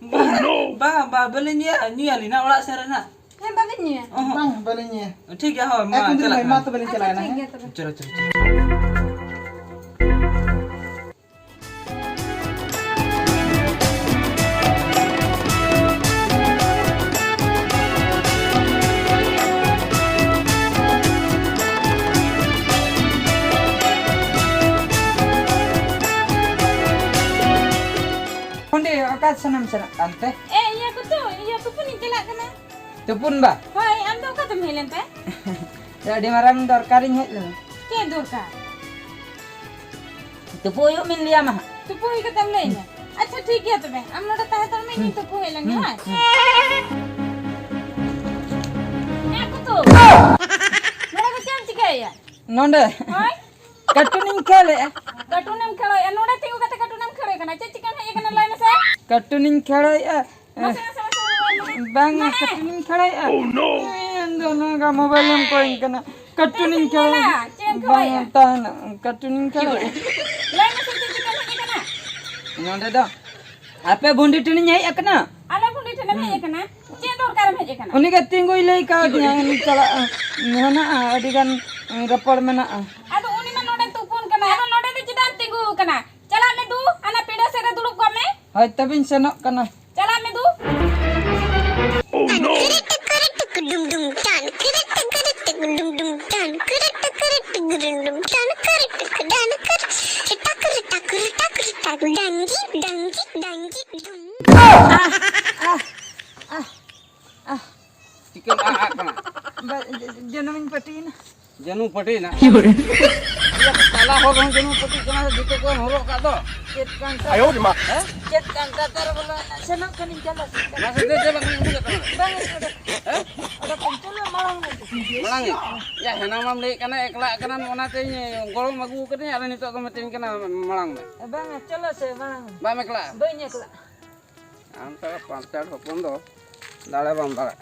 ᱵᱟᱝ, ᱵᱟᱝ, ᱵᱟᱹᱞᱤᱧ ᱧᱩᱭᱟ, ᱧᱩᱭᱟᱞᱤᱧ ᱱᱟ ᱚᱲᱟᱜ ᱥᱮᱱ ᱨᱮ ᱱᱟ᱾ ᱦᱮᱸ, ᱵᱟᱵᱤᱱ ᱧᱩᱭᱟ? ᱚᱦᱚᱸ᱾ ᱵᱟᱝ, ᱵᱟᱹᱞᱤᱧ ᱧᱩᱭᱟ᱾ ᱴᱷᱤᱠ ᱜᱮᱭᱟ, ᱦᱳᱭ, ᱢᱟ, ᱮ, ᱠᱩᱸᱫᱽᱨᱤ ᱪᱟᱞᱟᱜ ᱢᱟᱹᱭ, ᱠᱟᱱᱟ᱾ ᱢᱟ ᱛᱚᱵᱮ ᱞᱤᱧ ᱟᱪᱪᱷᱟ, ᱪᱟᱞᱟᱣ ᱮᱱᱟ, ᱴᱷᱤᱠ ᱦᱮᱸ? ᱜᱮᱭᱟ ᱛᱚᱵᱮ᱾ ᱪᱚᱞᱚ, ᱪᱚᱞᱚ, ᱪᱚᱞᱚ᱾ ᱥᱟᱱᱟᱢ ᱥᱮᱱᱚᱜ ᱠᱟᱱᱛᱮ? ᱮ, ᱤᱭᱟᱹ ᱠᱚ ᱛᱚ, ᱤᱭᱟᱹ ᱛᱩᱯᱩᱱᱤᱧ ᱪᱟᱞᱟᱜ ᱠᱟᱱᱟ᱾ ᱛᱩᱯᱩᱱ ᱵᱟ? ᱦᱳᱭ, ᱟᱢ ᱫᱚ ᱚᱠᱟ ᱛᱮᱢ ᱦᱮᱡ ᱞᱮᱱ ᱛᱮ? ᱟᱹᱰᱤ ᱢᱟᱨᱟᱝ ᱫᱚᱨᱠᱟᱨᱤᱧ ᱦᱮᱡ ᱞᱮᱱᱟ᱾ ᱪᱮᱫ ᱫᱚᱨᱠᱟᱨ? ᱛᱩᱯᱩ ᱦᱩᱭᱩᱜ ᱢᱤᱧ ᱞᱟᱹᱭᱟᱢᱟ ᱦᱟᱸᱜ᱾ ᱛᱩᱯᱩ ᱦᱩᱭ ᱠᱟᱛᱮᱢ ᱞᱟᱹᱭ ᱤᱧᱟ᱾ ᱟᱪᱪᱷᱟ, ᱴᱷᱤᱠ ᱜᱮᱭᱟ ᱛᱚᱵᱮ, ᱟᱢ ᱱᱚᱰᱮ ᱛᱟᱦᱮᱸ ᱦᱟᱛᱟᱲ ᱢᱮ, ᱤᱧ ᱛᱩᱯᱩ ᱦᱮᱡ ᱞᱮᱱ ᱜᱮ, ᱦᱩᱸ, ᱦᱳᱭ? ᱦᱩᱸ᱾ ᱦᱮᱸ, ᱠᱩᱛᱩ᱾ ᱱᱚᱰᱮ ᱫᱚ ᱪᱮᱫ ᱮᱢ ᱪᱤᱠᱟᱹᱭᱮᱫᱼᱟ? ᱱᱚᱰᱮ? ᱦᱳᱭ? ᱠᱟᱨᱴᱩᱱᱤᱧ ᱠᱷᱮᱞᱮᱜᱼᱟ᱾ ᱠᱟᱨᱴᱩᱱᱮᱢ ᱠᱷᱮᱞᱚᱜᱼᱟ? ᱱᱚᱰᱮ ᱛᱤᱸᱜᱩ ᱠᱟᱛᱮ ᱠᱟᱨᱴᱩᱱᱮᱢ ᱠᱷᱮᱞᱚᱜ ᱠᱟᱱᱟ? ᱪᱮᱫ ᱪᱤᱠᱟᱹᱢ ᱦᱮᱡ ᱟᱠᱟᱱᱟ, ᱞᱟᱹᱭ ᱢᱮᱥᱮ? ᱠᱟᱨᱴᱩᱱᱤᱧ ᱠᱷᱮᱞᱮᱜᱼᱟ᱾ ᱢᱟᱥᱮ, ᱢᱟᱥᱮ, ᱢᱟᱥᱮ, ᱢᱟᱥᱮ, ᱢᱟᱥᱮ᱾ ᱵᱟᱝ, ᱢᱟᱱᱮ? ᱠᱟᱨᱴᱩᱱᱤᱧ ᱠᱷᱮᱞᱮᱜᱼᱟ᱾ Oh, no! ᱤᱧ ᱫᱚ ᱱᱚᱣᱟ ᱢᱳᱵᱟᱭᱤᱞ ᱮᱢ ᱠᱚᱭᱤᱧ ᱠᱟᱱᱟ᱾ ᱠᱟᱨᱴᱩᱱᱤᱧ ᱪᱮᱫ ᱮᱢ ᱠᱷᱮᱞᱮᱜᱼᱟ᱾ ᱢᱮᱱᱟ? ᱪᱮᱫ ᱮᱢ ᱵᱟᱝ, ᱠᱷᱮᱞᱮᱜᱼᱟ? ᱛᱟᱦᱮᱱᱟ, ᱠᱟᱨᱴᱩᱱᱤᱧ ᱠᱷᱮᱞᱮᱜᱼᱟ᱾ ᱞᱟᱹᱭ ᱢᱮᱥᱮ, ᱪᱮᱫ ᱪᱤᱠᱟᱹᱢ ᱦᱮᱡ ᱟᱠᱟᱱᱟ? ᱱᱚᱰᱮ ᱫᱚ ᱟᱯᱮ ᱵᱷᱩᱸᱰᱤ ᱴᱷᱮᱱᱤᱧ ᱦᱮᱡ ᱟᱠᱟᱱᱟ᱾ ᱟᱞᱮ ᱵᱷᱩᱸᱰᱤ ᱴᱷᱮᱱᱮᱢ ᱦᱮᱡ ᱦᱩᱸ᱾ ᱟᱠᱟᱱᱟ? ᱪᱮᱫ ᱫᱚᱨᱠᱟᱨᱮᱢ ᱦᱮᱡ ᱟᱠᱟᱱᱟ? ᱩᱱᱤᱜᱮ ᱛᱤᱸᱜᱩᱭ ᱞᱟᱹᱭ ᱠᱟᱣᱫᱤᱧᱟ, ᱤᱧ ᱪᱟᱞᱟᱜᱼᱟ, ᱢᱮᱱᱟᱜᱼᱟ, ᱟᱹᱰᱤ ᱜᱟᱱ ᱨᱚᱯᱚᱲ ᱢᱮᱱᱟᱜᱼᱟ᱾ ᱟᱫᱚ ᱩᱱᱤ ᱢᱟ ᱱᱚᱰᱮ ᱛᱩᱯᱩᱱ ᱠᱟᱱᱟ, ᱟᱫᱚ ᱱᱚᱰᱮ ᱫᱚ ᱪᱮᱫᱟᱜ ᱮᱢ ᱛᱤᱸᱜᱩ ᱟᱠᱟᱱᱟ? ᱪᱟᱞᱟᱜ ᱢᱮ ᱫᱩ, ᱦᱟᱱᱟ ᱯᱤᱸᱰᱟᱹ ᱥᱮᱫ ᱨᱮ ᱫᱩᱲᱩᱵ ᱠᱚᱜ ᱢᱮ᱾ ᱦᱳᱭ, ᱛᱚᱵᱮᱧ ᱥᱮᱱᱚᱜ ᱠᱟᱱᱟ᱾ ᱪᱟᱞᱟᱜ ᱢᱮ ᱫᱩ᱾ Oh, no! ᱰᱟᱝᱜᱤ, ᱰᱟᱝᱜᱤ, ᱰᱟᱝᱜᱤ, ᱰᱩᱢ᱾ ᱪᱤᱠᱟᱹᱢ ᱟᱜ ᱟᱜ ᱠᱟᱱᱟ? ᱵᱟ, ᱡ-, ᱡ-, ᱡᱟᱹᱱᱩᱢᱤᱧ ᱯᱟᱹᱴᱤᱭᱮᱱᱟ᱾ ᱡᱟᱹᱱᱩᱢ ᱯᱟᱹᱴᱤᱭᱮᱱᱟ? ᱤᱭᱟᱹ, ᱛᱟᱞᱟ ᱦᱚᱨ ᱨᱮᱦᱚᱸ ᱡᱟᱹᱱᱩᱢ ᱯᱟᱹᱴᱤᱜ ᱠᱟᱱᱟ, ᱡᱩᱛᱟᱹ ᱠᱚᱢ ᱦᱚᱨᱚᱜ ᱠᱟᱜ ᱫᱚ᱾ ᱪᱮᱫ ᱠᱟᱱ ᱛᱟᱨ? ᱟᱭᱳ ᱨᱮ ᱢᱟ᱾ ᱦᱮᱸ? ᱪᱮᱫ ᱠᱟᱱ ᱛᱟᱨ ᱛᱟᱨ ᱵᱚᱞᱚ ᱮᱱᱟ? ᱥᱮᱱᱚᱜ ᱠᱟᱹᱱᱟᱹᱧ, ᱪᱟᱞᱟᱜ ᱠᱟᱹᱱᱟᱹᱧ᱾ ᱢᱟ ᱥᱮ ᱫᱮ, ᱫᱮ, ᱵᱟᱝ ᱤᱧ ᱩᱰᱩᱠ ᱟᱠᱟᱱᱟ᱾ ᱵᱟᱝ ᱤᱧ ᱩᱰᱩᱠ᱾ ᱦᱮᱸ? ᱚᱰᱚᱠ ᱠᱟᱹᱧ, ᱪᱚᱞᱚ ᱢᱟᱲᱟᱝ ᱢᱮ᱾ ᱢᱟᱲᱟᱝ ᱤᱧ? ᱭᱟ, ᱦᱮᱱᱟ ᱢᱟᱢ ᱞᱟᱹᱭᱮᱫ ᱠᱟᱱᱟ ᱮᱠᱞᱟᱜ ᱠᱟᱱᱟᱢ, ᱚᱱᱟᱛᱮᱧ ᱜᱚᱲᱚᱢ ᱟᱹᱜᱩ ᱟᱠᱟᱫᱤᱧᱟ ᱟᱨ ᱱᱤᱛᱚᱜ ᱫᱚ ᱢᱤᱛᱟᱹᱧ ᱠᱟᱱᱟ ᱢᱟᱲᱟᱝ ᱢᱮ᱾ ᱵᱟᱝᱟ, ᱪᱚᱞᱚ ᱥᱮ ᱢᱟᱲᱟᱝ ᱢᱮ᱾ ᱵᱟᱢ ᱮᱠᱞᱟᱜᱼᱟ? ᱵᱟᱹᱧ ᱮᱠᱞᱟᱜᱼᱟ᱾ ᱟᱢ ᱥᱟᱞᱟ ᱯᱟᱱᱛᱟᱲ ᱦᱚᱯᱚᱱ ᱫᱚ ᱫᱟᱲᱮ ᱵᱟᱢ ᱫᱟᱲᱮ᱾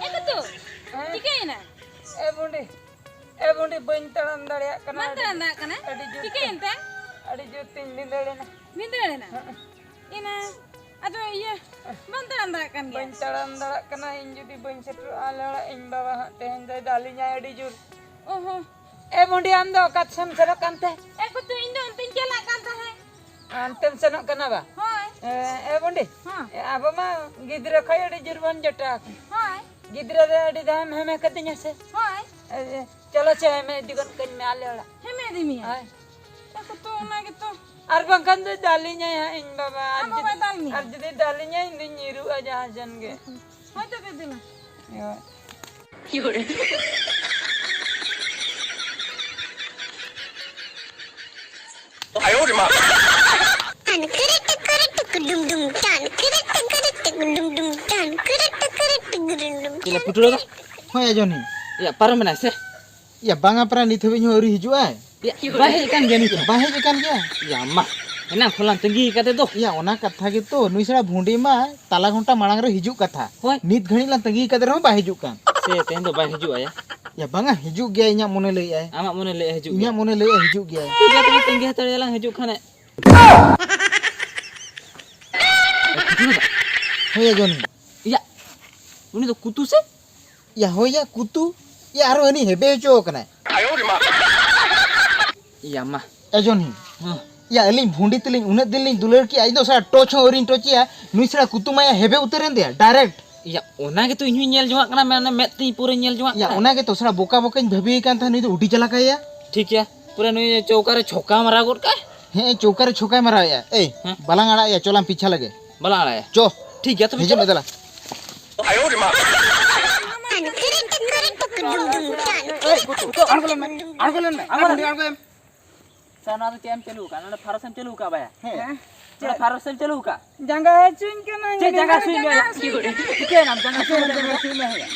ᱮ ᱠᱟᱹᱛᱩ, ᱦᱮᱸ? ᱪᱤᱠᱟᱹᱭᱮᱱᱟ? ᱮ ᱵᱩᱰᱤ, ᱮ ᱵᱩᱰᱤ, ᱵᱟᱹᱧ ᱛᱟᱲᱟᱢ ᱫᱟᱲᱮᱭᱟᱜ ᱠᱟᱱᱟ᱾ ᱵᱟᱢ ᱛᱟᱲᱟᱢ ᱫᱟᱲᱮᱭᱟᱜ ᱠᱟᱱᱟ? ᱟᱹᱰᱤ ᱡᱳᱨ ᱪᱤᱠᱟᱹᱭᱮᱱ ᱛᱮ? ᱟᱹᱰᱤ ᱡᱳᱨ ᱛᱤᱧ ᱵᱷᱤᱸᱫᱟᱹᱲ ᱮᱱᱟ᱾ ᱵᱷᱤᱸᱫᱟᱹᱲ ᱮᱱᱟ? ᱦᱮᱸ᱾ ᱮᱱᱟ, ᱟᱫᱚ ᱤᱭᱟᱹ, ᱵᱟᱢ ᱛᱟᱲᱟᱢ ᱫᱟᱲᱮᱭᱟᱜ ᱠᱟᱱ ᱜᱮᱭᱟ? ᱵᱟᱹᱧ ᱛᱟᱲᱟᱢ ᱫᱟᱲᱮᱭᱟᱜ ᱠᱟᱱᱟ, ᱤᱧ ᱡᱩᱫᱤ ᱵᱟᱹᱧ ᱥᱮᱴᱮᱨᱚᱜᱼᱟ ᱟᱞᱮ ᱚᱲᱟᱜ, ᱤᱧ ᱵᱟᱵᱟ ᱦᱟᱸᱜ ᱛᱮᱦᱮᱧ ᱫᱚᱭ ᱫᱟᱞᱤᱧᱟᱭ ᱟᱹᱰᱤ ᱡᱳᱨ᱾ ᱚ ᱦᱚᱸ᱾ ᱮ ᱵᱩᱰᱤ, ᱟᱢ ᱫᱚ ᱚᱠᱟ ᱥᱮᱫ ᱮᱢ ᱥᱮᱱᱚᱜ ᱠᱟᱱ ᱛᱮ? ᱮ ᱠᱩᱛᱩ, ᱤᱧ ᱫᱚ ᱚᱱᱛᱮᱧ ᱪᱟᱞᱟᱜ ᱠᱟᱱ ᱛᱟᱦᱮᱸᱫ᱾ ᱚᱱᱛᱮᱢ ᱥᱮᱱᱚᱜ ᱠᱟᱱᱟ ᱵᱟ? ᱦᱳᱭ᱾ ᱮ, ᱮ ᱵᱩᱰᱤ, ᱦᱮᱸ᱾ ᱮ, ᱟᱵᱚ ᱢᱟ ᱜᱤᱫᱽᱨᱟᱹ ᱠᱷᱚᱱ ᱟᱹᱰᱤ ᱡᱳᱨ ᱵᱚᱱ ᱡᱚᱴᱟᱣ ᱟᱠᱟᱱᱟ᱾ ᱦᱳᱭ᱾ ᱜᱤᱫᱽᱨᱟᱹ ᱨᱮ ᱟᱹᱰᱤ ᱫᱷᱟᱣᱮᱢ ᱦᱮᱢᱮ ᱠᱟᱹᱫᱤᱧᱟ ᱥᱮ? ᱦᱳᱭ᱾ ᱮ, ᱪᱚᱞᱚ ᱪᱮ, ᱦᱮᱢᱮ ᱤᱫᱤ ᱜᱚᱫ ᱠᱟᱹᱧ ᱢᱮ ᱟᱞᱮ ᱚᱲᱟᱜ᱾ ᱦᱮᱢᱮ ᱤᱫᱤ ᱢᱮᱭᱟ? ᱦᱳᱭ᱾ ᱟᱠᱚ ᱛᱚ ᱚᱱᱟ ᱜᱮᱛᱚ᱾ ᱟᱨ ᱵᱟᱝᱠᱷᱟᱱ ᱫᱚ ᱫᱟᱞᱤᱧᱟᱭ ᱦᱟᱸᱜ ᱤᱧ ᱵᱟᱵᱟ᱾ ᱟᱨ ᱟᱢ ᱵᱟᱵᱟᱭ ᱡᱩᱫᱤ, ᱫᱟᱞ ᱢᱮᱭᱟ? ᱟᱨ ᱡᱩᱫᱤ ᱫᱟᱞᱤᱧᱟᱭ, ᱤᱧ ᱫᱩᱧ ᱧᱤᱨᱩᱜᱼᱟ ᱡᱟᱦᱟᱸ ᱥᱮᱱ ᱜᱮ᱾ ᱦᱳᱭ ᱛᱚ ᱫᱤᱫᱤ ᱢᱟ᱾ ᱦᱳᱭ᱾ ᱪᱮᱫ ᱞᱮ ᱯᱩᱴᱩᱨ ᱫᱟ? ᱦᱳᱭ, ᱟᱡᱚᱱᱤ᱾ ᱭᱟ, ᱯᱟᱨᱚᱢ ᱮᱱᱟᱭ ᱥᱮ? ᱭᱟ, ᱵᱟᱝᱟ ᱯᱨᱟ, ᱱᱤᱛ ᱦᱟᱹᱵᱤᱡ ᱦᱚᱸ ᱟᱹᱣᱨᱤ ᱦᱤᱡᱩᱜᱼᱟᱭ᱾ ᱭᱟ, ᱵᱟᱭ ᱦᱮᱡ ᱠᱟᱱ ᱜᱮᱭᱟ ᱱᱤᱛ ᱦᱚᱸ? ᱵᱟᱭ ᱦᱮᱡ ᱟᱠᱟᱱ ᱜᱮᱭᱟ᱾ ᱭᱟ, ᱢᱟ, ᱮᱱᱟᱝ ᱠᱷᱚᱱ ᱞᱟᱝ ᱛᱟᱺᱜᱤ ᱟᱠᱟᱫᱮ ᱫᱚ᱾ ᱭᱟ, ᱚᱱᱟ ᱠᱟᱛᱷᱟ ᱜᱮᱛᱚ, ᱱᱩᱭ ᱥᱟᱞᱟ ᱵᱷᱩᱸᱰᱤ ᱢᱟ ᱛᱟᱞᱟ ᱜᱷᱚᱱᱴᱟ ᱢᱟᱲᱟᱝ ᱨᱮ ᱦᱤᱡᱩᱜ ᱠᱟᱛᱷᱟ᱾ ᱦᱳᱭ᱾ ᱱᱤᱛ ᱜᱷᱟᱹᱲᱤᱡ ᱞᱟᱝ ᱛᱟᱺᱜᱤ ᱟᱠᱟᱫᱮ ᱨᱮᱦᱚᱸ ᱵᱟᱭ ᱦᱤᱡᱩᱜ ᱠᱟᱱ᱾ ᱥᱮ ᱛᱮᱦᱮᱧ ᱫᱚ ᱵᱟᱭ ᱦᱤᱡᱩᱜᱼᱟ ᱭᱟ? ᱭᱟ, ᱵᱟᱝᱟ, ᱦᱤᱡᱩᱜ ᱜᱮᱭᱟ, ᱤᱧᱟᱹᱜ ᱢᱚᱱᱮ ᱞᱟᱹᱭᱮᱜᱼᱟᱭ᱾ ᱟᱢᱟᱜ ᱢᱚᱱᱮ ᱞᱟᱹᱭᱮᱜᱼᱟᱭ ᱦᱤᱡᱩᱜ ᱜᱮᱭᱟ? ᱤᱧᱟᱹᱜ ᱢᱚᱱᱮ ᱞᱟᱹᱭᱮᱜᱼᱟᱭ ᱦᱤᱡᱩᱜ ᱜᱮᱭᱟ᱾ ᱴᱷᱤᱠ ᱜᱮᱭᱟ, ᱛᱚᱵᱮ ᱛᱟᱺᱜᱤ ᱦᱟᱛᱟᱲᱮᱭᱟᱞᱟᱝ ᱦᱤᱡᱩᱜ ᱠᱷᱟᱱᱮ᱾ ᱦᱳᱭ, ᱟᱡᱚᱱᱤ᱾ ᱭᱟ, ᱩᱱᱤ ᱫᱚ ᱠᱩᱛᱩ ᱥᱮ? ᱭᱟ, ᱦᱳᱭ ᱭᱟ, ᱠᱩᱛᱩ᱾ ᱭᱟ, ᱟᱨᱦᱚᱸ ᱦᱟᱹᱱᱤ ᱦᱮᱵᱮ ᱦᱚᱪᱚ ᱠᱟᱱᱟᱭ᱾ ᱭᱟ, ᱢᱟ᱾ ᱟᱡᱚᱱᱤ᱾ ᱦᱮᱸ᱾ ᱭᱟ, ᱟᱹᱞᱤᱧ ᱵᱷᱩᱸᱰᱤ ᱛᱮᱞᱤᱧ ᱩᱱᱟᱹᱜ ᱫᱤᱱ ᱞᱤᱧ ᱫᱩᱞᱟᱹᱲ ᱠᱮᱜᱼᱟ, ᱤᱧ ᱫᱚ ᱥᱟᱞᱟ touch ᱦᱚᱸ ᱟᱹᱣᱨᱤᱧ touchᱮᱭᱟ᱾ ᱱᱩᱭ ᱥᱟᱞᱟ ᱠᱩᱛᱩ ᱢᱟᱭᱟ ᱦᱮᱵᱮ ᱩᱛᱟᱹᱨ ᱮᱱ ᱛᱟᱭᱟ, direct᱾ ᱭᱟ, ᱚᱱᱟ ᱜᱮᱛᱚ ᱤᱧ ᱦᱚᱸᱧ ᱧᱮᱞ ᱡᱚᱝᱟᱜ ᱠᱟᱱᱟ, ᱢᱟᱱᱮ ᱢᱮᱫ ᱛᱤᱧ ᱯᱩᱨᱟᱹᱧ ᱧᱮᱞ ᱡᱚᱝᱟᱜ ᱭᱟ, ᱠᱟᱱᱟ᱾ ᱚᱱᱟ ᱜᱮᱛᱚ ᱥᱟᱞᱟ ᱵᱚᱠᱟ ᱵᱚᱠᱟᱧ ᱵᱷᱟᱹᱵᱤᱭᱮ ᱠᱟᱱ ᱛᱟᱦᱮᱸᱫ, ᱱᱩᱭ ᱫᱚ ᱩᱰᱤ ᱪᱟᱞᱟᱠ ᱟᱭᱟ᱾ ᱴᱷᱤᱠ ᱜᱮᱭᱟ, ᱯᱩᱨᱟᱹ ᱱᱩᱭ ᱪᱚᱣᱠᱟ ᱨᱮ ᱪᱷᱚᱠᱟ ᱢᱟᱨᱟᱣ ᱜᱚᱫ ᱠᱟᱜᱼᱟᱭ᱾ ᱦᱮᱸ, ᱪᱚᱣᱠᱟ ᱨᱮ ᱪᱷᱚᱠᱟᱭ ᱢᱟᱨᱟᱣᱮᱜᱼᱟ᱾ ᱮᱭ, ᱦᱮᱸ᱾ ᱵᱟᱞᱟᱝ ᱟᱲᱟᱜ ᱮᱭᱟ, ᱪᱚᱞᱟᱝ ᱯᱤᱪᱷᱟ ᱞᱮᱜᱮ᱾ ᱵᱟᱞᱟᱝ ᱟᱲᱟᱜ ᱮᱭᱟ᱾ ᱪᱚ᱾ ᱴᱷᱤᱠ ᱜᱮᱭᱟ, ᱛᱚᱵᱮ ᱦᱤᱡᱩᱜ ᱪᱚᱞᱚ᱾ ᱢᱮ ᱫᱮᱞᱟ᱾ ᱮᱭ, ᱠᱩᱛᱩ, ᱠᱩᱛᱩ, ᱟᱬᱜᱚ ᱞᱮᱱ ᱢᱮ, ᱟᱬᱜᱚ ᱞᱮᱱ ᱢᱮ, ᱟᱬᱜᱚ ᱞᱮᱱ ᱢᱮ᱾ ᱥᱟᱨ, ᱱᱚᱣᱟ ᱫᱚ ᱪᱮᱫ ᱮᱢ ᱪᱟᱹᱞᱩ ᱟᱠᱟᱫ? ᱱᱚᱰᱮ ᱯᱷᱟᱨᱚᱥ ᱮᱢ ᱪᱟᱹᱞᱩ ᱟᱠᱟᱫ ᱵᱟᱭᱟ? ᱦᱮᱸ᱾ ᱱᱚᱰᱮ ᱯᱷᱟᱨᱚᱥ ᱮᱢ ᱪᱟᱹᱞᱩ ᱟᱠᱟᱫ? ᱡᱟᱸᱜᱟ ᱦᱟᱹᱥᱩᱧ ᱠᱟᱱᱟ, ᱪᱮᱫ ᱡᱟᱸᱜᱟ ᱦᱟᱹᱥᱩᱧ ᱢᱮᱭᱟ? ᱪᱤᱠᱟᱹᱭᱮᱱᱟᱢ? ᱡᱟᱸᱜᱟ ᱦᱟᱹᱥᱩᱧ ᱢᱮᱭᱟ?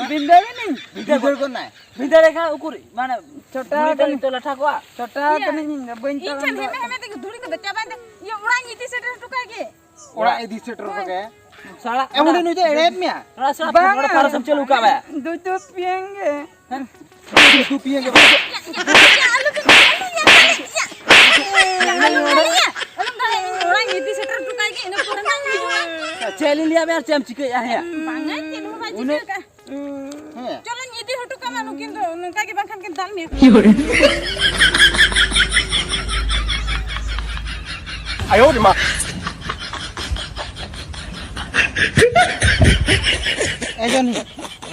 ᱵᱤᱱᱫᱟᱹ ᱠᱟᱹᱱᱟᱹᱧ᱾ ᱵᱷᱤᱸᱫᱟᱹᱲ ᱜᱚᱫ ᱱᱟᱭ᱾ ᱵᱷᱤᱸᱫᱟᱹᱲ ᱞᱮᱠᱷᱟᱱ ᱩᱠᱩᱨ, ᱢᱟᱱᱮ, ᱪᱷᱚᱴᱟ ᱢᱩᱲᱤ ᱛᱟᱹᱞᱤᱧ ᱠᱟᱹᱱᱟᱹᱧ᱾ ᱛᱚ ᱞᱟᱴᱷᱟ ᱠᱚᱜᱼᱟ᱾ ᱪᱷᱚᱴᱟ ᱤᱭᱟᱹ, ᱠᱟᱹᱱᱟᱹᱧ ᱤᱧ ᱫᱚ, ᱵᱟᱹᱧ ᱤᱧ ᱛᱟᱲᱟᱢ ᱴᱷᱮᱱ ᱫᱟᱲᱮᱭᱟᱜ ᱦᱮᱢᱮ ᱠᱟᱱᱟ᱾ ᱦᱮᱢᱮ ᱛᱮᱜᱮ ᱫᱷᱩᱲᱤ ᱠᱚᱫᱚ ᱪᱟᱵᱟᱭᱮᱱ ᱛᱮ, ᱤᱭᱟᱹ, ᱚᱲᱟᱜ ᱤᱧ ᱤᱫᱤ ᱥᱮᱴᱮᱨ ᱦᱚᱴᱚ ᱠᱟᱭ ᱜᱮ᱾ ᱚᱲᱟᱜ ᱤᱫᱤ ᱥᱮᱴᱮᱨ ᱦᱚᱴᱚ ᱠᱟᱭᱟ᱾ ᱥᱟᱞᱟ, ᱮ, ᱩᱱᱤ ᱱᱩᱭ ᱫᱚ ᱮᱲᱮᱭᱮᱫ ᱢᱮᱭᱟ᱾ ᱥᱟᱞᱟ, ᱥᱟᱞᱟ, ᱵᱟᱝᱟ᱾ ᱱᱚᱰᱮ ᱯᱷᱟᱨᱚᱥ ᱮᱢ ᱪᱟᱹᱞᱩ ᱠᱟᱜ ᱵᱟᱭᱟ᱾ ᱫᱩ ᱪᱚ ᱯᱤᱭᱮᱱ ᱜᱮ᱾ ᱦᱮᱸ? ᱫᱩ ᱯᱤᱭᱮᱱ ᱜᱮ᱾ ᱤᱭᱟᱹ, ᱤᱭᱟᱹ, ᱤᱭᱟᱹ, ᱟᱞᱚ ᱵᱤᱱ, ᱟᱞᱚ ᱤᱭᱟᱹ, ᱤᱭᱟᱹ, ᱤᱭᱟᱹ, ᱟᱞᱚᱢ ᱫᱟᱲᱮᱭᱟᱜᱼᱟ, ᱟᱞᱚᱢ ᱫᱟᱲᱮᱭᱟᱜᱼᱟ, ᱤᱧ ᱚᱲᱟᱜ ᱤᱧ ᱤᱫᱤ ᱥᱮᱴᱮᱨ ᱦᱚᱴᱚ ᱠᱟᱭ ᱜᱮ, ᱤᱱᱟᱹ ᱯᱚᱨᱮ ᱱᱟᱜ ᱤᱧ ᱦᱤᱡᱩᱜᱼᱟ᱾ ᱪᱮᱫ ᱞᱤᱧ ᱞᱟᱹᱭᱟ ᱢᱮᱭᱟ, ᱪᱮᱫ ᱮᱢ ᱪᱤᱠᱟᱹᱭᱮᱫᱼᱟ ᱦᱮᱸᱭᱟ? ᱵᱟᱝᱟ, ᱪᱮᱫ ᱦᱚᱸ ᱵᱟᱭ ᱩᱱᱟᱹᱜ ᱪᱤᱠᱟᱹ ᱠᱟᱜᱼᱟ᱾ ᱦᱮᱸ᱾ ᱪᱚᱞᱚᱧ ᱤᱫᱤ ᱦᱚᱴᱚ ᱠᱟᱜ ᱢᱟ ᱱᱩᱠᱤᱱ ᱫᱚ, ᱱᱚᱝᱠᱟ ᱜᱮ ᱵᱟᱝᱠᱷᱟᱱ ᱠᱤᱱ ᱫᱟᱞ ᱢᱮᱭᱟ᱾ ᱮ ᱡᱚᱱᱤ᱾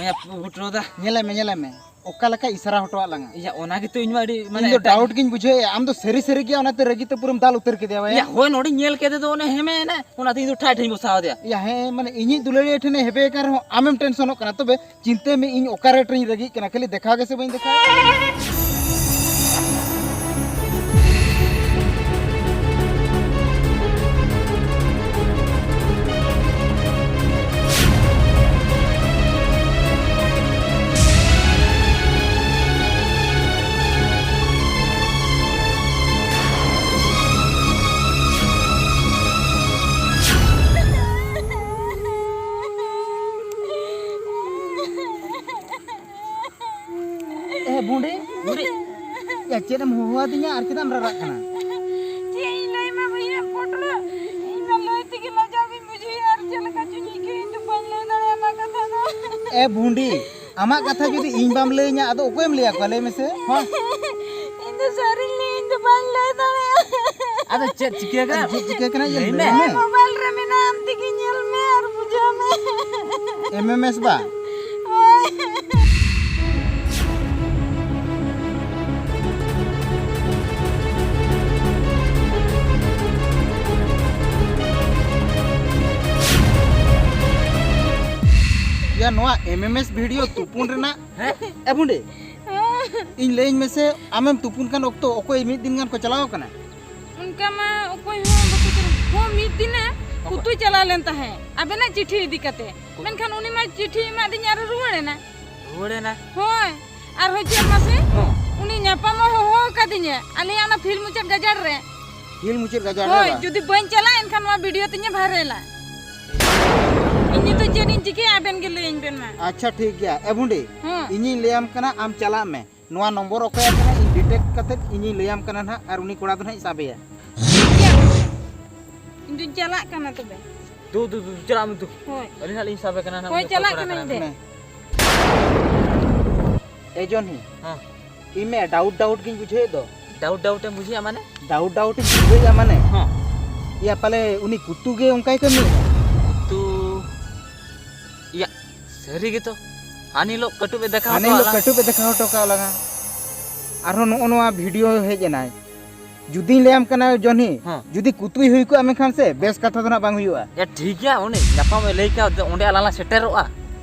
ᱮ, ᱯᱩᱴᱨᱚ ᱫᱟ᱾ ᱧᱮᱞᱮ ᱢᱮ, ᱧᱮᱞᱮ ᱢᱮ, ᱚᱠᱟ ᱞᱮᱠᱟ ᱤᱥᱟᱨᱟ ᱦᱚᱴᱚᱣᱟᱜ ᱞᱟᱝᱟ᱾ ᱤᱭᱟ, ᱚᱱᱟ ᱜᱮᱛᱚ ᱤᱧ ᱢᱟ ᱟᱹᱰᱤ, ᱢᱟᱱᱮ, ᱤᱧ ᱫᱚ ᱮᱴᱟᱜ ᱰᱟᱣᱩᱴ ᱜᱤᱧ ᱵᱩᱡᱷᱟᱹᱣᱮᱫᱼᱟ, ᱟᱢ ᱫᱚ ᱥᱟᱹᱨᱤ ᱥᱟᱹᱨᱤ ᱜᱮ ᱚᱱᱟᱛᱮ ᱨᱟᱹᱜᱤ ᱛᱮ ᱯᱩᱨᱟᱹᱢ ᱫᱟᱞ ᱩᱛᱟᱹᱨ ᱠᱮᱫᱮᱭᱟ ᱵᱟᱭᱟ᱾ ᱤᱭᱟ, ᱦᱳᱭ, ᱱᱚᱰᱮᱧ ᱧᱮᱞ ᱠᱮᱫᱮ ᱫᱚ ᱚᱱᱮ ᱦᱮᱢᱮ ᱮᱱᱟ, ᱚᱱᱟᱛᱮ ᱤᱧ ᱫᱚ ᱴᱷᱟᱭ ᱴᱷᱟᱧ ᱵᱚᱥᱟᱣ ᱟᱫᱮᱭᱟ᱾ ᱤᱭᱟ, ᱦᱮᱸ, ᱢᱟᱱᱮ, ᱤᱧᱤᱡ ᱫᱩᱞᱟᱹᱲᱤᱭᱟᱹ ᱴᱷᱮᱱᱮ ᱦᱮᱵᱮ ᱠᱟᱱ ᱨᱮᱦᱚᱸ ᱟᱢᱮᱢ ᱴᱮᱱᱥᱚᱱᱚᱜ ᱠᱟᱱᱟ, ᱛᱚᱵᱮ ᱪᱤᱱᱛᱟᱹᱭ ᱢᱮ, ᱤᱧ ᱚᱠᱟ ᱨᱮᱴ ᱨᱤᱧ ᱨᱟᱹᱜᱤᱜ ᱠᱟᱱᱟ, ᱠᱷᱟᱹᱞᱤ ᱫᱮᱠᱷᱟᱣ ᱜᱮᱥᱮ ᱵᱟᱹᱧ ᱫᱮᱠᱷᱟᱣ᱾ ᱮ ᱵᱷᱩᱸᱰᱤ, ᱵᱷᱩᱸᱰᱤ᱾ ᱭᱟ, ᱪᱮᱫ ᱮᱢ ᱦᱚᱦᱚᱣᱟᱫᱤᱧᱟ ᱟᱨ ᱪᱮᱫᱟᱜ ᱮᱢ ᱨᱟᱨᱟᱜ ᱠᱟᱱᱟ? ᱪᱮᱫ ᱤᱧ ᱞᱟᱹᱭ ᱢᱟ ᱵᱷᱟᱹᱭᱟ, ᱯᱚᱴᱞᱟ, ᱤᱧ ᱢᱟ ᱞᱟᱹᱭ ᱛᱮᱜᱮ ᱞᱟᱡᱟᱣ ᱜᱤᱧ ᱵᱩᱡᱷᱟᱹᱣᱮᱫᱼᱟ ᱟᱨ ᱪᱮᱫ ᱞᱮᱠᱟ ᱪᱚᱧ ᱟᱹᱭᱠᱟᱹᱣ, ᱤᱧ ᱫᱚ ᱵᱟᱹᱧ ᱞᱟᱹᱭ ᱫᱟᱲᱮᱭᱟᱢᱟ ᱠᱟᱛᱷᱟ ᱫᱚ᱾ ᱮ ᱵᱷᱩᱸᱰᱤ, ᱟᱢᱟᱜ ᱠᱟᱛᱷᱟ ᱡᱩᱫᱤ ᱤᱧ ᱵᱟᱢ ᱞᱟᱹᱭᱟᱹᱧᱟ, ᱟᱫᱚ ᱚᱠᱚᱭᱮᱢ ᱞᱟᱹᱭ ᱟᱠᱚᱣᱟ? ᱞᱟᱹᱭ ᱢᱮᱥᱮ, ᱦᱚᱸ? ᱤᱧ ᱫᱚ ᱥᱟᱹᱨᱤᱧ ᱞᱟᱹᱭ, ᱤᱧ ᱫᱚ ᱵᱟᱹᱧ ᱞᱟᱹᱭ ᱫᱟᱲᱮᱭᱟᱜᱼᱟ᱾ ᱟᱫᱚ ᱪᱮᱫ ᱪᱤᱠᱟᱹ ᱠᱟᱱᱟ? ᱪᱮᱫ ᱪᱤᱠᱟᱹ ᱠᱟᱱᱟ? ᱞᱟᱹᱭ ᱢᱮ᱾ ᱢᱳᱵᱟᱭᱤᱞ ᱨᱮ ᱢᱮᱱᱟᱜᱼᱟ, ᱟᱢ ᱛᱮᱜᱮ ᱧᱮᱞ ᱢᱮ ᱟᱨ ᱵᱩᱡᱷᱟᱹᱣ ᱢᱮ᱾ ᱮᱢ ᱮᱢ ᱮᱥ ᱵᱟ? ᱦᱳᱭ᱾ ᱭᱟ, ᱱᱚᱣᱟ ᱮᱢ ᱮᱢ ᱮᱥ ᱵᱷᱤᱰᱤᱭᱳ ᱛᱩᱯᱩᱱ ᱨᱮᱱᱟᱜ, ᱦᱮᱸ? ᱮ ᱵᱷᱩᱸᱰᱤ, ᱤᱧ ᱞᱟᱹᱭᱟᱹᱧ ᱢᱮᱥᱮ, ᱟᱢᱮᱢ ᱛᱩᱯᱩᱱ ᱠᱟᱱ ᱚᱠᱛᱚ ᱚᱠᱚᱭ ᱢᱤᱫ ᱫᱤᱱ ᱜᱟᱱ ᱠᱚ ᱪᱟᱞᱟᱣ ᱠᱟᱱᱟ? ᱚᱱᱠᱟ ᱢᱟ ᱚᱠᱚᱭ ᱦᱚᱸ ᱵᱟᱠᱚ ᱪᱟᱞᱟᱜ᱾ ᱦᱚᱸ, ᱢᱤᱫ ᱫᱤᱱᱮ ᱚᱠᱚᱭ? ᱠᱩᱛᱩᱭ ᱪᱟᱞᱟᱣ ᱞᱮᱱ ᱛᱟᱦᱮᱸᱫ ᱟᱵᱮᱱᱟᱜ ᱪᱤᱴᱷᱤ ᱤᱫᱤ ᱠᱟᱛᱮ᱾ ᱠᱩ- ᱢᱮᱱᱠᱷᱟᱱ ᱩᱱᱤ ᱢᱟ ᱪᱤᱴᱷᱤ ᱮᱢᱟᱫᱤᱧ ᱟᱨ ᱨᱩᱣᱟᱹᱲ ᱮᱱᱟ᱾ ᱨᱩᱣᱟᱹᱲ ᱮᱱᱟ? ᱦᱳᱭ᱾ ᱟᱨᱦᱚᱸ ᱪᱮᱫ ᱢᱟᱥᱮ? ᱦᱚᱸ᱾ ᱩᱱᱤ ᱧᱟᱯᱟᱢ ᱦᱚᱸ ᱦᱚᱦᱚ ᱟᱠᱟᱫᱤᱧᱟ ᱟᱞᱮᱭᱟᱜ ᱚᱱᱟ ᱯᱷᱤᱞ ᱢᱩᱪᱟᱹᱫ ᱜᱟᱡᱟᱲ ᱨᱮ᱾ ᱯᱷᱤᱞ ᱢᱩᱪᱟᱹᱫ ᱜᱟᱡᱟᱲ ᱨᱮ ᱦᱳᱭ, ᱵᱟ? ᱡᱩᱫᱤ ᱵᱟᱹᱧ ᱪᱟᱞᱟᱜᱼᱟ ᱮᱱᱠᱷᱟᱱ ᱱᱚᱣᱟ ᱵᱷᱤᱰᱤᱭᱳ ᱛᱤᱧᱮ ᱵᱷᱟᱭᱨᱟᱞᱟ᱾ ᱤᱧ ᱱᱤᱛᱚᱜ ᱪᱮᱫ ᱤᱧ ᱪᱤᱠᱟᱹᱭᱟ ᱟᱵᱮᱱ ᱜᱮ ᱞᱟᱹᱭᱟᱹᱧ ᱵᱮᱱ ᱢᱟ᱾ ᱟᱪᱪᱷᱟ, ᱴᱷᱤᱠ ᱜᱮᱭᱟ᱾ ᱮ ᱵᱷᱩᱸᱰᱤ, ᱦᱚᱸ᱾ ᱤᱧᱤᱧ ᱞᱟᱹᱭᱟᱢ ᱠᱟᱱᱟ, ᱟᱢ ᱪᱟᱞᱟᱜ ᱢᱮ᱾ ᱱᱚᱣᱟ ᱱᱚᱢᱵᱚᱨ ᱚᱠᱚᱭᱟᱜ ᱠᱟᱱᱟ, ᱤᱧ ᱰᱤᱴᱮᱠᱴ ᱠᱟᱛᱮᱫ ᱤᱧᱤᱧ ᱞᱟᱹᱭᱟᱢ ᱠᱟᱱᱟ ᱱᱟᱦᱟᱜ, ᱟᱨ ᱩᱱᱤ ᱠᱚᱲᱟ ᱫᱚ ᱱᱟᱦᱟᱜ ᱤᱧ ᱥᱟᱵᱮᱭᱟ᱾ ᱴᱷᱤᱠ ᱜᱮᱭᱟ᱾ ᱤᱧ ᱫᱩᱧ ᱪᱟᱞᱟᱜ ᱠᱟᱱᱟ ᱛᱚᱵᱮ᱾ ᱫᱩ, ᱫᱩ, ᱫᱩ, ᱪᱟᱞᱟᱜ ᱢᱮ ᱫᱩ᱾ ᱦᱳᱭ᱾ ᱟᱹᱞᱤᱧ ᱦᱟᱸᱜ ᱞᱤᱧ ᱥᱟᱵᱮ ᱠᱟᱱᱟ ᱱᱟᱦᱟᱜ, ᱦᱳᱭ, ᱩᱱᱤ ᱚᱠᱚᱭ ᱪᱟᱞᱟᱜ ᱠᱚᱲᱟ ᱠᱟᱱᱟᱧ ᱠᱟᱱᱟᱭ ᱫᱮ᱾ ᱱᱟᱦᱟᱜ᱾ ᱮ ᱡᱚᱱᱦᱤ᱾ ᱦᱮᱸ᱾ ᱤᱧ ᱢᱮ ᱰᱟᱣᱩᱴ, ᱰᱟᱣᱩᱴ ᱜᱤᱧ ᱵᱩᱡᱷᱟᱹᱣᱮᱫ ᱫᱚ᱾ ᱰᱟᱣᱩᱴ, ᱰᱟᱣᱩᱴ ᱮᱢ ᱵᱩᱡᱷᱟᱹᱣᱮᱫᱼᱟ ᱢᱟᱱᱮ? ᱰᱟᱣᱩᱴ, ᱰᱟᱣᱩᱴ ᱤᱧ ᱵᱩᱡᱷᱟᱹᱣᱮᱫᱼᱟ ᱢᱟᱱᱮ? ᱦᱮᱸ᱾ ᱤᱭᱟ, ᱯᱟᱞᱮ ᱩᱱᱤ ᱠᱩᱛᱩ ᱜᱮ ᱚᱱᱠᱟᱭ ᱠᱟᱹᱢᱤᱭᱮᱫᱼᱟ? ᱠᱩᱛᱩ? ᱤᱭᱟ, ᱥᱟᱹᱨᱤ ᱜᱮᱛᱚ᱾ ᱦᱟᱱ ᱦᱤᱞᱳᱜ ᱠᱟᱹᱴᱩᱵ ᱮ ᱫᱮᱠᱷᱟᱣ ᱦᱟᱱ ᱦᱚᱴᱚ ᱦᱤᱞᱳᱜ ᱟᱞᱟᱝ᱾ ᱠᱟᱹᱴᱩᱵ ᱮ ᱫᱮᱠᱷᱟᱣ ᱦᱚᱴᱚ ᱠᱟᱜ ᱞᱟᱝᱟ᱾ ᱟᱨᱦᱚᱸ ᱱᱚᱜᱼᱚ ᱱᱚᱣᱟ ᱵᱷᱤᱰᱤᱭᱳ ᱦᱮᱡ ᱮᱱᱟᱭ᱾ ᱡᱩᱫᱤᱧ ᱞᱟᱹᱭᱟᱢ ᱠᱟᱱᱟ ᱡᱚᱱᱦᱤ, ᱦᱮᱸ᱾ ᱡᱩᱫᱤ ᱠᱩᱛᱩᱭ ᱦᱩᱭ ᱠᱚᱜᱼᱟ ᱢᱮᱱᱠᱷᱟᱱ ᱥᱮ, ᱵᱮᱥ ᱠᱟᱛᱷᱟ ᱫᱚ ᱱᱟᱜ ᱵᱟᱝ ᱦᱩᱭᱩᱜᱼᱟ᱾ ᱮ, ᱴᱷᱤᱠ ᱜᱮᱭᱟ, ᱩᱱᱤ ᱧᱟᱯᱟᱢ ᱮ ᱞᱟᱹᱭ ᱠᱟᱜ, ᱚᱸᱰᱮ ᱟᱞᱟᱝ ᱞᱟᱝ ᱥᱮᱴᱮᱨᱚᱜᱼᱟ᱾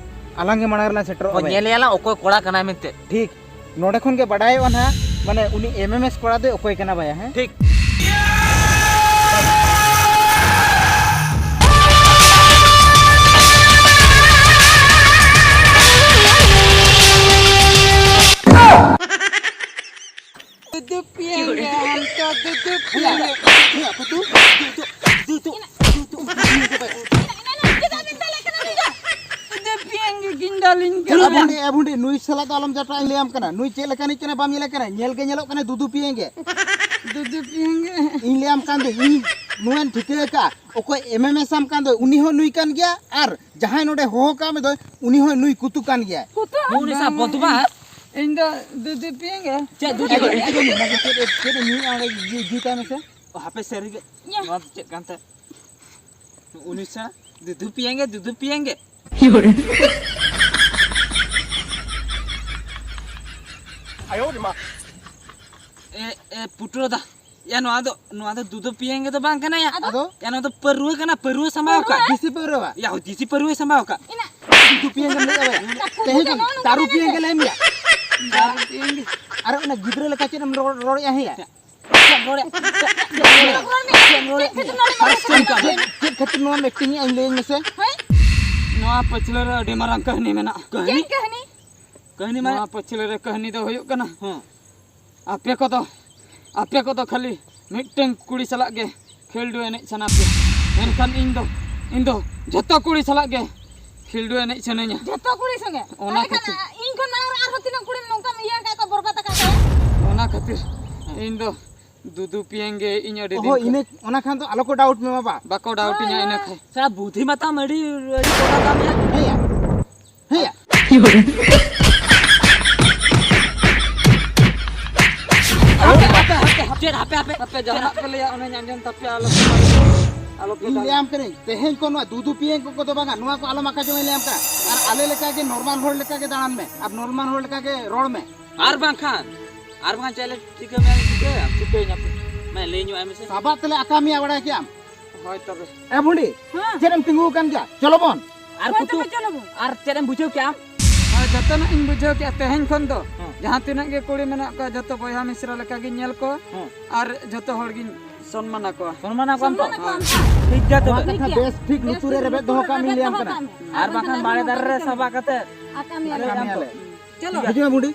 ᱟᱞᱟᱝ ᱜᱮ ᱢᱟᱲᱟᱝ ᱨᱮᱞᱟᱝ ᱥᱮᱴᱮᱨᱚᱜᱼᱟ ᱦᱳᱭ, ᱵᱟᱭᱟ᱾ ᱧᱮᱞᱮᱭᱟᱞᱟᱝ ᱚᱠᱚᱭ ᱠᱚᱲᱟ ᱠᱟᱱᱟᱭ ᱢᱮᱱᱛᱮ᱾ ᱴᱷᱤᱠ᱾ ᱱᱚᱰᱮ ᱠᱷᱚᱱ ᱜᱮ ᱵᱟᱰᱟᱭᱚᱜᱼᱟ ᱱᱟᱦᱟᱜ, ᱢᱟᱱᱮ ᱩᱱᱤ ᱮᱢ ᱮᱢ ᱮᱥ ᱠᱚᱲᱟ ᱫᱚᱭ ᱚᱠᱚᱭ ᱠᱟᱱᱟ ᱵᱟᱭᱟ, ᱦᱮᱸ? ᱴᱷᱤᱠ᱾ ᱫᱩᱫᱩ ᱯᱤᱭᱮᱸᱜᱮ, ᱦᱟᱢ ᱛᱚ ᱫᱩᱫᱩ ᱯᱤᱭᱮᱸᱜᱮ᱾ ᱦᱮᱸᱭᱟ, ᱦᱮᱸᱭᱟ, ᱫᱩᱫᱩ, ᱫᱩᱫᱩ, ᱫᱩᱫᱩ, ᱫᱩᱫᱩ, ᱫᱩᱫᱩ ᱯᱤᱭᱮᱸᱜᱮ ᱵᱟᱭ᱾ ᱫᱩᱫᱩ ᱯᱤᱭᱮᱸᱜᱮ ᱠᱤᱱ ᱫᱟᱞᱤᱧ ᱮ ᱠᱟᱱᱟ᱾ ᱵᱷᱩᱸᱰᱤ, ᱮ ᱵᱷᱩᱸᱰᱤ, ᱱᱩᱭ ᱥᱟᱞᱟᱜ ᱫᱚ ᱟᱞᱚᱢ ᱡᱟᱴᱟᱜ, ᱤᱧ ᱞᱟᱹᱭᱟᱢ ᱠᱟᱱᱟ᱾ ᱱᱩᱭ ᱪᱮᱫ ᱞᱮᱠᱟᱱᱤᱡ ᱠᱟᱱᱟᱭ ᱵᱟᱢ ᱧᱮᱞᱮ ᱠᱟᱱᱟ? ᱧᱮᱞ ᱜᱮ ᱧᱮᱞᱚᱜ ᱠᱟᱱᱟᱭ ᱫᱩᱫᱩ ᱯᱤᱭᱮᱸᱜᱮ᱾ ᱫᱩᱫᱩ ᱯᱤᱭᱮᱸᱜᱮ᱾ ᱤᱧ ᱞᱟᱹᱭᱟᱢ ᱠᱟᱱ ᱫᱚ, ᱤᱧ ᱱᱚᱣᱟᱧ ᱴᱷᱤᱠᱟᱹ ᱟᱠᱟᱫᱼᱟ᱾ ᱚᱠᱚᱭ ᱮᱢ ᱮᱢ ᱮᱥ ᱟᱢ ᱠᱟᱱ ᱫᱚ, ᱩᱱᱤ ᱦᱚᱸ ᱱᱩᱭ ᱠᱟᱱ ᱜᱮᱭᱟ, ᱟᱨ ᱡᱟᱦᱟᱸᱭ ᱱᱚᱰᱮ ᱦᱚᱦᱚ ᱠᱟᱜ ᱢᱮ ᱫᱚᱭ, ᱩᱱᱤ ᱦᱚᱸ ᱱᱩᱭ ᱠᱩᱛᱩ ᱠᱟᱱ ᱜᱮᱭᱟᱭ᱾ ᱠᱩᱛᱩ? ᱩᱱᱤ ᱥᱟᱶ ᱵᱚᱫᱢᱟᱥ᱾ ᱤᱧ ᱫᱚ ᱫᱩᱫᱩ ᱯᱤᱭᱮᱸᱜᱮ᱾ ᱪᱮᱫ ᱫᱩᱫᱩ? ᱪᱮᱫ ᱮᱢ ᱧᱩᱭᱟ? ᱚᱸᱰᱮ ᱡᱩ-, ᱡᱩᱛᱟᱭ ᱢᱮᱥᱮ᱾ ᱚ, ᱦᱟᱯᱮ ᱥᱟᱹᱨᱤ ᱜᱮ᱾ ᱭᱟ᱾ ᱱᱚᱣᱟ ᱫᱚ ᱪᱮᱫ ᱠᱟᱱ ᱛᱮ? ᱩᱱᱤ ᱥᱟᱶ ᱫᱩᱫᱩ ᱯᱤᱭᱮᱸᱜᱮ, ᱫᱩᱫᱩ ᱯᱤᱭᱮᱸᱜᱮ᱾ ᱮ, ᱮ, ᱯᱩᱴᱨᱚ ᱫᱟ᱾ ᱭᱟ, ᱱᱚᱣᱟ ᱫᱚ, ᱱᱚᱣᱟ ᱫᱚ ᱫᱩᱫᱩ ᱯᱤᱭᱮᱸᱜᱮ ᱫᱚ ᱵᱟᱝ ᱠᱟᱱᱟ ᱭᱟ᱾ ᱟᱫᱚ? ᱭᱟ, ᱱᱚᱣᱟ ᱫᱚ ᱯᱟᱹᱨᱣᱟᱹ ᱠᱟᱱᱟ, ᱯᱟᱹᱨᱣᱟᱹ ᱥᱟᱢᱵᱟᱣ ᱠᱟᱜ᱾ ᱯᱟᱹᱨᱣᱟᱹ? ᱫᱮᱥᱤ ᱯᱟᱹᱣᱨᱟᱹ ᱵᱟ? ᱭᱟ, ᱦᱳᱭ, ᱫᱮᱥᱤ ᱯᱟᱹᱨᱣᱟᱹᱭ ᱥᱟᱢᱵᱟᱣ ᱠᱟᱜ᱾ ᱤᱱᱟᱹ ᱫᱩᱫᱩ ᱯᱤᱭᱮᱸᱜᱮ ᱞᱟᱹᱭ ᱟᱭᱟ᱾ ᱛᱮᱦᱮᱧ ᱠᱷᱚᱱ ᱫᱟᱨᱩ ᱯᱤᱭᱮᱸᱜᱮ ᱞᱟᱹᱭ ᱢᱮᱭᱟ᱾ ᱫᱟᱨᱩ ᱯᱤᱭᱮᱸᱜᱮ᱾ ᱟᱨ ᱚᱱᱟ ᱜᱤᱫᱽᱨᱟᱹ ᱞᱮᱠᱟ ᱪᱮᱫ ᱮᱢ ᱨᱚᱲ, ᱨᱚᱲᱮᱜᱼᱟ ᱦᱮᱸᱭᱟ? ᱪᱮᱫ ᱮᱢ ᱨᱚᱲᱮᱫ? ᱪᱮᱫ ᱮᱢ ᱨᱚᱲᱮᱫ? ᱪᱮᱫ ᱮᱢ ᱨᱚᱲᱮᱫ? ᱪᱮᱫ ᱠᱷᱟᱹᱛᱤᱨ ᱱᱚᱰᱮ ᱵᱟᱢ ᱪᱮᱫ, ᱪᱮᱫ, ᱪᱮᱫ ᱠᱷᱟᱹᱛᱤᱨ ᱱᱚᱣᱟᱢ ᱮᱠᱴᱤᱝ ᱮᱜᱼᱟ ᱤᱧ ᱞᱟᱹᱭᱟᱹᱧ ᱢᱮᱥᱮ? ᱦᱳᱭ? ᱱᱚᱣᱟ ᱯᱟᱹᱪᱷᱞᱟᱹ ᱨᱮ ᱟᱹᱰᱤ ᱢᱟᱨᱟᱝ ᱠᱟᱹᱦᱱᱤ ᱢᱮᱱᱟᱜᱼᱟ᱾ ᱠᱟᱹᱦᱱᱤ? ᱪᱮᱫ ᱠᱟᱹᱦᱱᱤ? ᱠᱟᱹᱦᱱᱤ ᱢᱟᱱᱮ ᱱᱚᱣᱟ ᱯᱟᱹᱪᱷᱞᱟᱹ ᱨᱮ ᱠᱟᱹᱦᱱᱤ ᱫᱚ ᱦᱩᱭᱩᱜ ᱠᱟᱱᱟ, ᱦᱮᱸ᱾ ᱟᱯᱮ ᱠᱚᱫᱚ, ᱟᱯᱮ ᱠᱚᱫᱚ ᱠᱷᱟᱹᱞᱤ ᱢᱤᱫᱴᱟᱝ ᱠᱩᱲᱤ ᱥᱟᱞᱟᱜ ᱜᱮ ᱠᱷᱮᱞᱰᱩ ᱮᱱᱮᱡ ᱥᱟᱱᱟ ᱯᱮ, ᱢᱮᱱᱠᱷᱟᱱ ᱤᱧ ᱫᱚ, ᱤᱧ ᱫᱚ ᱡᱷᱚᱛᱚ ᱠᱩᱲᱤ ᱥᱟᱞᱟᱜ ᱜᱮ ᱠᱷᱮᱞᱰᱩ ᱮᱱᱮᱡ ᱥᱟᱱᱟᱧᱟ᱾ ᱡᱷᱚᱛᱚ ᱠᱩᱲᱤ ᱥᱚᱸᱜᱮ? ᱚᱱᱟ ᱛᱟᱦᱞᱮ ᱠᱷᱟᱱ ᱠᱷᱟᱹᱛᱤᱨ᱾ ᱤᱧ ᱠᱷᱚᱱ ᱢᱟᱲᱟᱝ ᱨᱮ ᱟᱨᱦᱚᱸ ᱛᱤᱱᱟᱹᱜ ᱠᱩᱲᱤᱢ ᱱᱚᱝᱠᱟᱢ ᱤᱭᱟᱹ ᱟᱠᱟᱫ ᱠᱚᱣᱟ, ᱵᱚᱨᱵᱟᱫ ᱟᱠᱟᱫ ᱠᱚᱣᱟ? ᱚᱱᱟ ᱠᱷᱟᱹᱛᱤᱨ ᱤᱧ ᱫᱚ ᱫᱩᱫᱩ ᱯᱤᱭᱮᱝ ᱜᱮ ᱤᱧ ᱟᱹᱰᱤ ᱚᱦᱚ, ᱫᱤᱱ ᱠᱷᱚᱱ᱾ ᱤᱱᱟᱹ, ᱚᱱᱟ ᱠᱷᱟᱱ ᱫᱚ ᱟᱞᱚ ᱠᱚ doubt ᱢᱮ ᱵᱟᱵᱟ᱾ ᱵᱟᱠᱚ doubt ᱤᱧᱟ ᱤᱱᱟᱹ ᱠᱷᱟᱱ᱾ ᱥᱟᱞᱟ ᱵᱩᱫᱷᱤ ᱢᱟᱛᱟᱢ ᱟᱹᱰᱤ, ᱟᱹᱰᱤ ᱠᱚᱲᱟ ᱛᱟᱢ ᱭᱟ᱾ ᱦᱮᱸᱭᱟ, ᱦᱮᱸᱭᱟ᱾ ᱦᱟᱯᱮ, ᱦᱟᱯᱮ, ᱦᱟᱯᱮ, ᱪᱮᱫ ᱦᱟᱯᱮ, ᱦᱟᱯᱮ? ᱦᱟᱯᱮ, ᱡᱟᱦᱟᱱᱟᱜ ᱯᱮ ᱞᱟᱹᱭᱟ, ᱚᱱᱟᱧ ᱟᱸᱡᱚᱢ ᱛᱟᱯᱮᱭᱟ, ᱟᱞᱚ ᱯᱮ, ᱟᱞᱚ ᱯᱮ ᱤᱧ doubt᱾ ᱞᱟᱹᱭᱟᱢ ᱠᱟᱹᱱᱟᱹᱧ, ᱛᱮᱦᱮᱧ ᱠᱷᱚᱱ ᱱᱚᱣᱟ ᱫᱩᱫᱩ ᱯᱤᱭᱮᱝ ᱠᱚᱠᱚ ᱫᱚ ᱵᱟᱝᱟ, ᱱᱚᱣᱟ ᱠᱚ ᱟᱞᱚᱢ ᱟᱸᱠᱟ ᱡᱚᱝ ᱞᱟᱹᱭᱟᱢ ᱠᱟᱱᱟ᱾ ᱟᱨ ᱟᱞᱮ ᱞᱮᱠᱟ ᱜᱮ ᱱᱚᱨᱢᱟᱞ ᱦᱚᱲ ᱞᱮᱠᱟ ᱜᱮ ᱫᱟᱬᱟᱱ ᱢᱮ ᱟᱨ ᱱᱚᱨᱢᱟᱞ ᱦᱚᱲ ᱞᱮᱠᱟ ᱜᱮ ᱨᱚᱲ ᱢᱮ᱾ ᱟᱨ ᱵᱟᱝᱠᱷᱟᱱ, ᱟᱨ ᱵᱟᱝᱠᱷᱟᱱ ᱪᱮᱫ ᱞᱮ ᱪᱤᱠᱟᱹ ᱢᱮᱭᱟ, ᱪᱤᱠᱟᱹᱭᱟᱹᱧ ᱟᱯᱮ? ᱢᱟ ᱞᱟᱹᱭ ᱧᱚᱜ ᱟᱭ ᱢᱮᱥᱮ᱾ ᱥᱟᱵᱟᱫ ᱛᱮᱞᱮ ᱟᱠᱟ ᱢᱮᱭᱟ, ᱵᱟᱲᱟᱭ ᱠᱮᱜ ᱟᱢ? ᱦᱳᱭ ᱛᱚᱵᱮ᱾ ᱮ ᱵᱷᱩᱸᱰᱤ, ᱦᱮᱸ᱾ ᱪᱮᱫ ᱮᱢ ᱛᱤᱸᱜᱩ ᱟᱠᱟᱱ ᱜᱮᱭᱟ? ᱪᱚᱞᱚ ᱵᱚᱱ᱾ ᱟᱨ ᱦᱳᱭ ᱠᱩᱛᱩ-, ᱛᱚᱵᱮ ᱪᱚᱞᱚ ᱵᱚᱱ᱾ ᱟᱨ ᱪᱮᱫ ᱮᱢ ᱵᱩᱡᱷᱟᱹᱣ ᱠᱮᱜᱼᱟ? ᱦᱳᱭ, ᱡᱚᱛᱚᱱᱟᱜ ᱤᱧ ᱵᱩᱡᱷᱟᱹᱣ ᱠᱮᱜᱼᱟ ᱛᱮᱦᱮᱧ ᱠᱷᱚᱱ ᱫᱚ᱾ ᱦᱮᱸ᱾ ᱡᱟᱦᱟᱸ ᱛᱤᱱᱟᱹᱜ ᱜᱮ ᱠᱩᱲᱤ ᱢᱮᱱᱟᱜ ᱠᱚᱣᱟ, ᱡᱚᱛᱚ ᱵᱚᱭᱦᱟ ᱢᱤᱥᱨᱟ ᱞᱮᱠᱟ ᱜᱤᱧ ᱧᱮᱞ ᱠᱚᱣᱟ᱾ ᱦᱮᱸ᱾ ᱟᱨ ᱡᱚᱛᱚ ᱦᱚᱲ ᱜᱤᱧ ᱥᱚᱱᱢᱟᱱ ᱟᱠᱚᱣᱟ᱾ ᱥᱚᱱᱢᱟᱱ ᱟᱠᱚᱣᱟᱢ ᱛᱚ? ᱥᱚᱱᱢᱟᱱ ᱟᱠᱚᱣᱟᱢ ᱛᱚ? ᱴᱷᱤᱠ ᱜᱮᱭᱟ ᱛᱚᱵᱮ᱾ ᱱᱚᱣᱟ ᱠᱟᱛᱷᱟ ᱵᱮᱥ ᱴᱷᱤᱠ ᱞᱩᱛᱩᱨ ᱨᱮ ᱨᱮᱵᱮᱫ ᱫᱚᱦᱚ ᱠᱟᱜ ᱢᱮ, ᱞᱟᱹᱭᱟᱢ ᱠᱟᱱᱟ᱾ ᱟᱨ ᱵᱟᱠᱷᱟᱱ ᱵᱟᱲᱮ ᱫᱟᱨᱮ ᱨᱮ ᱥᱟᱵᱟ ᱠᱟᱛᱮ ᱟᱠᱟ ᱢᱮᱭᱟ ᱞᱮ᱾ ᱟᱠᱟ ᱢᱮᱭᱟ ᱞᱮ᱾ ᱪᱚᱞᱚ᱾ ᱦᱤᱡᱩᱜ ᱢᱮ ᱵᱩᱰᱤ᱾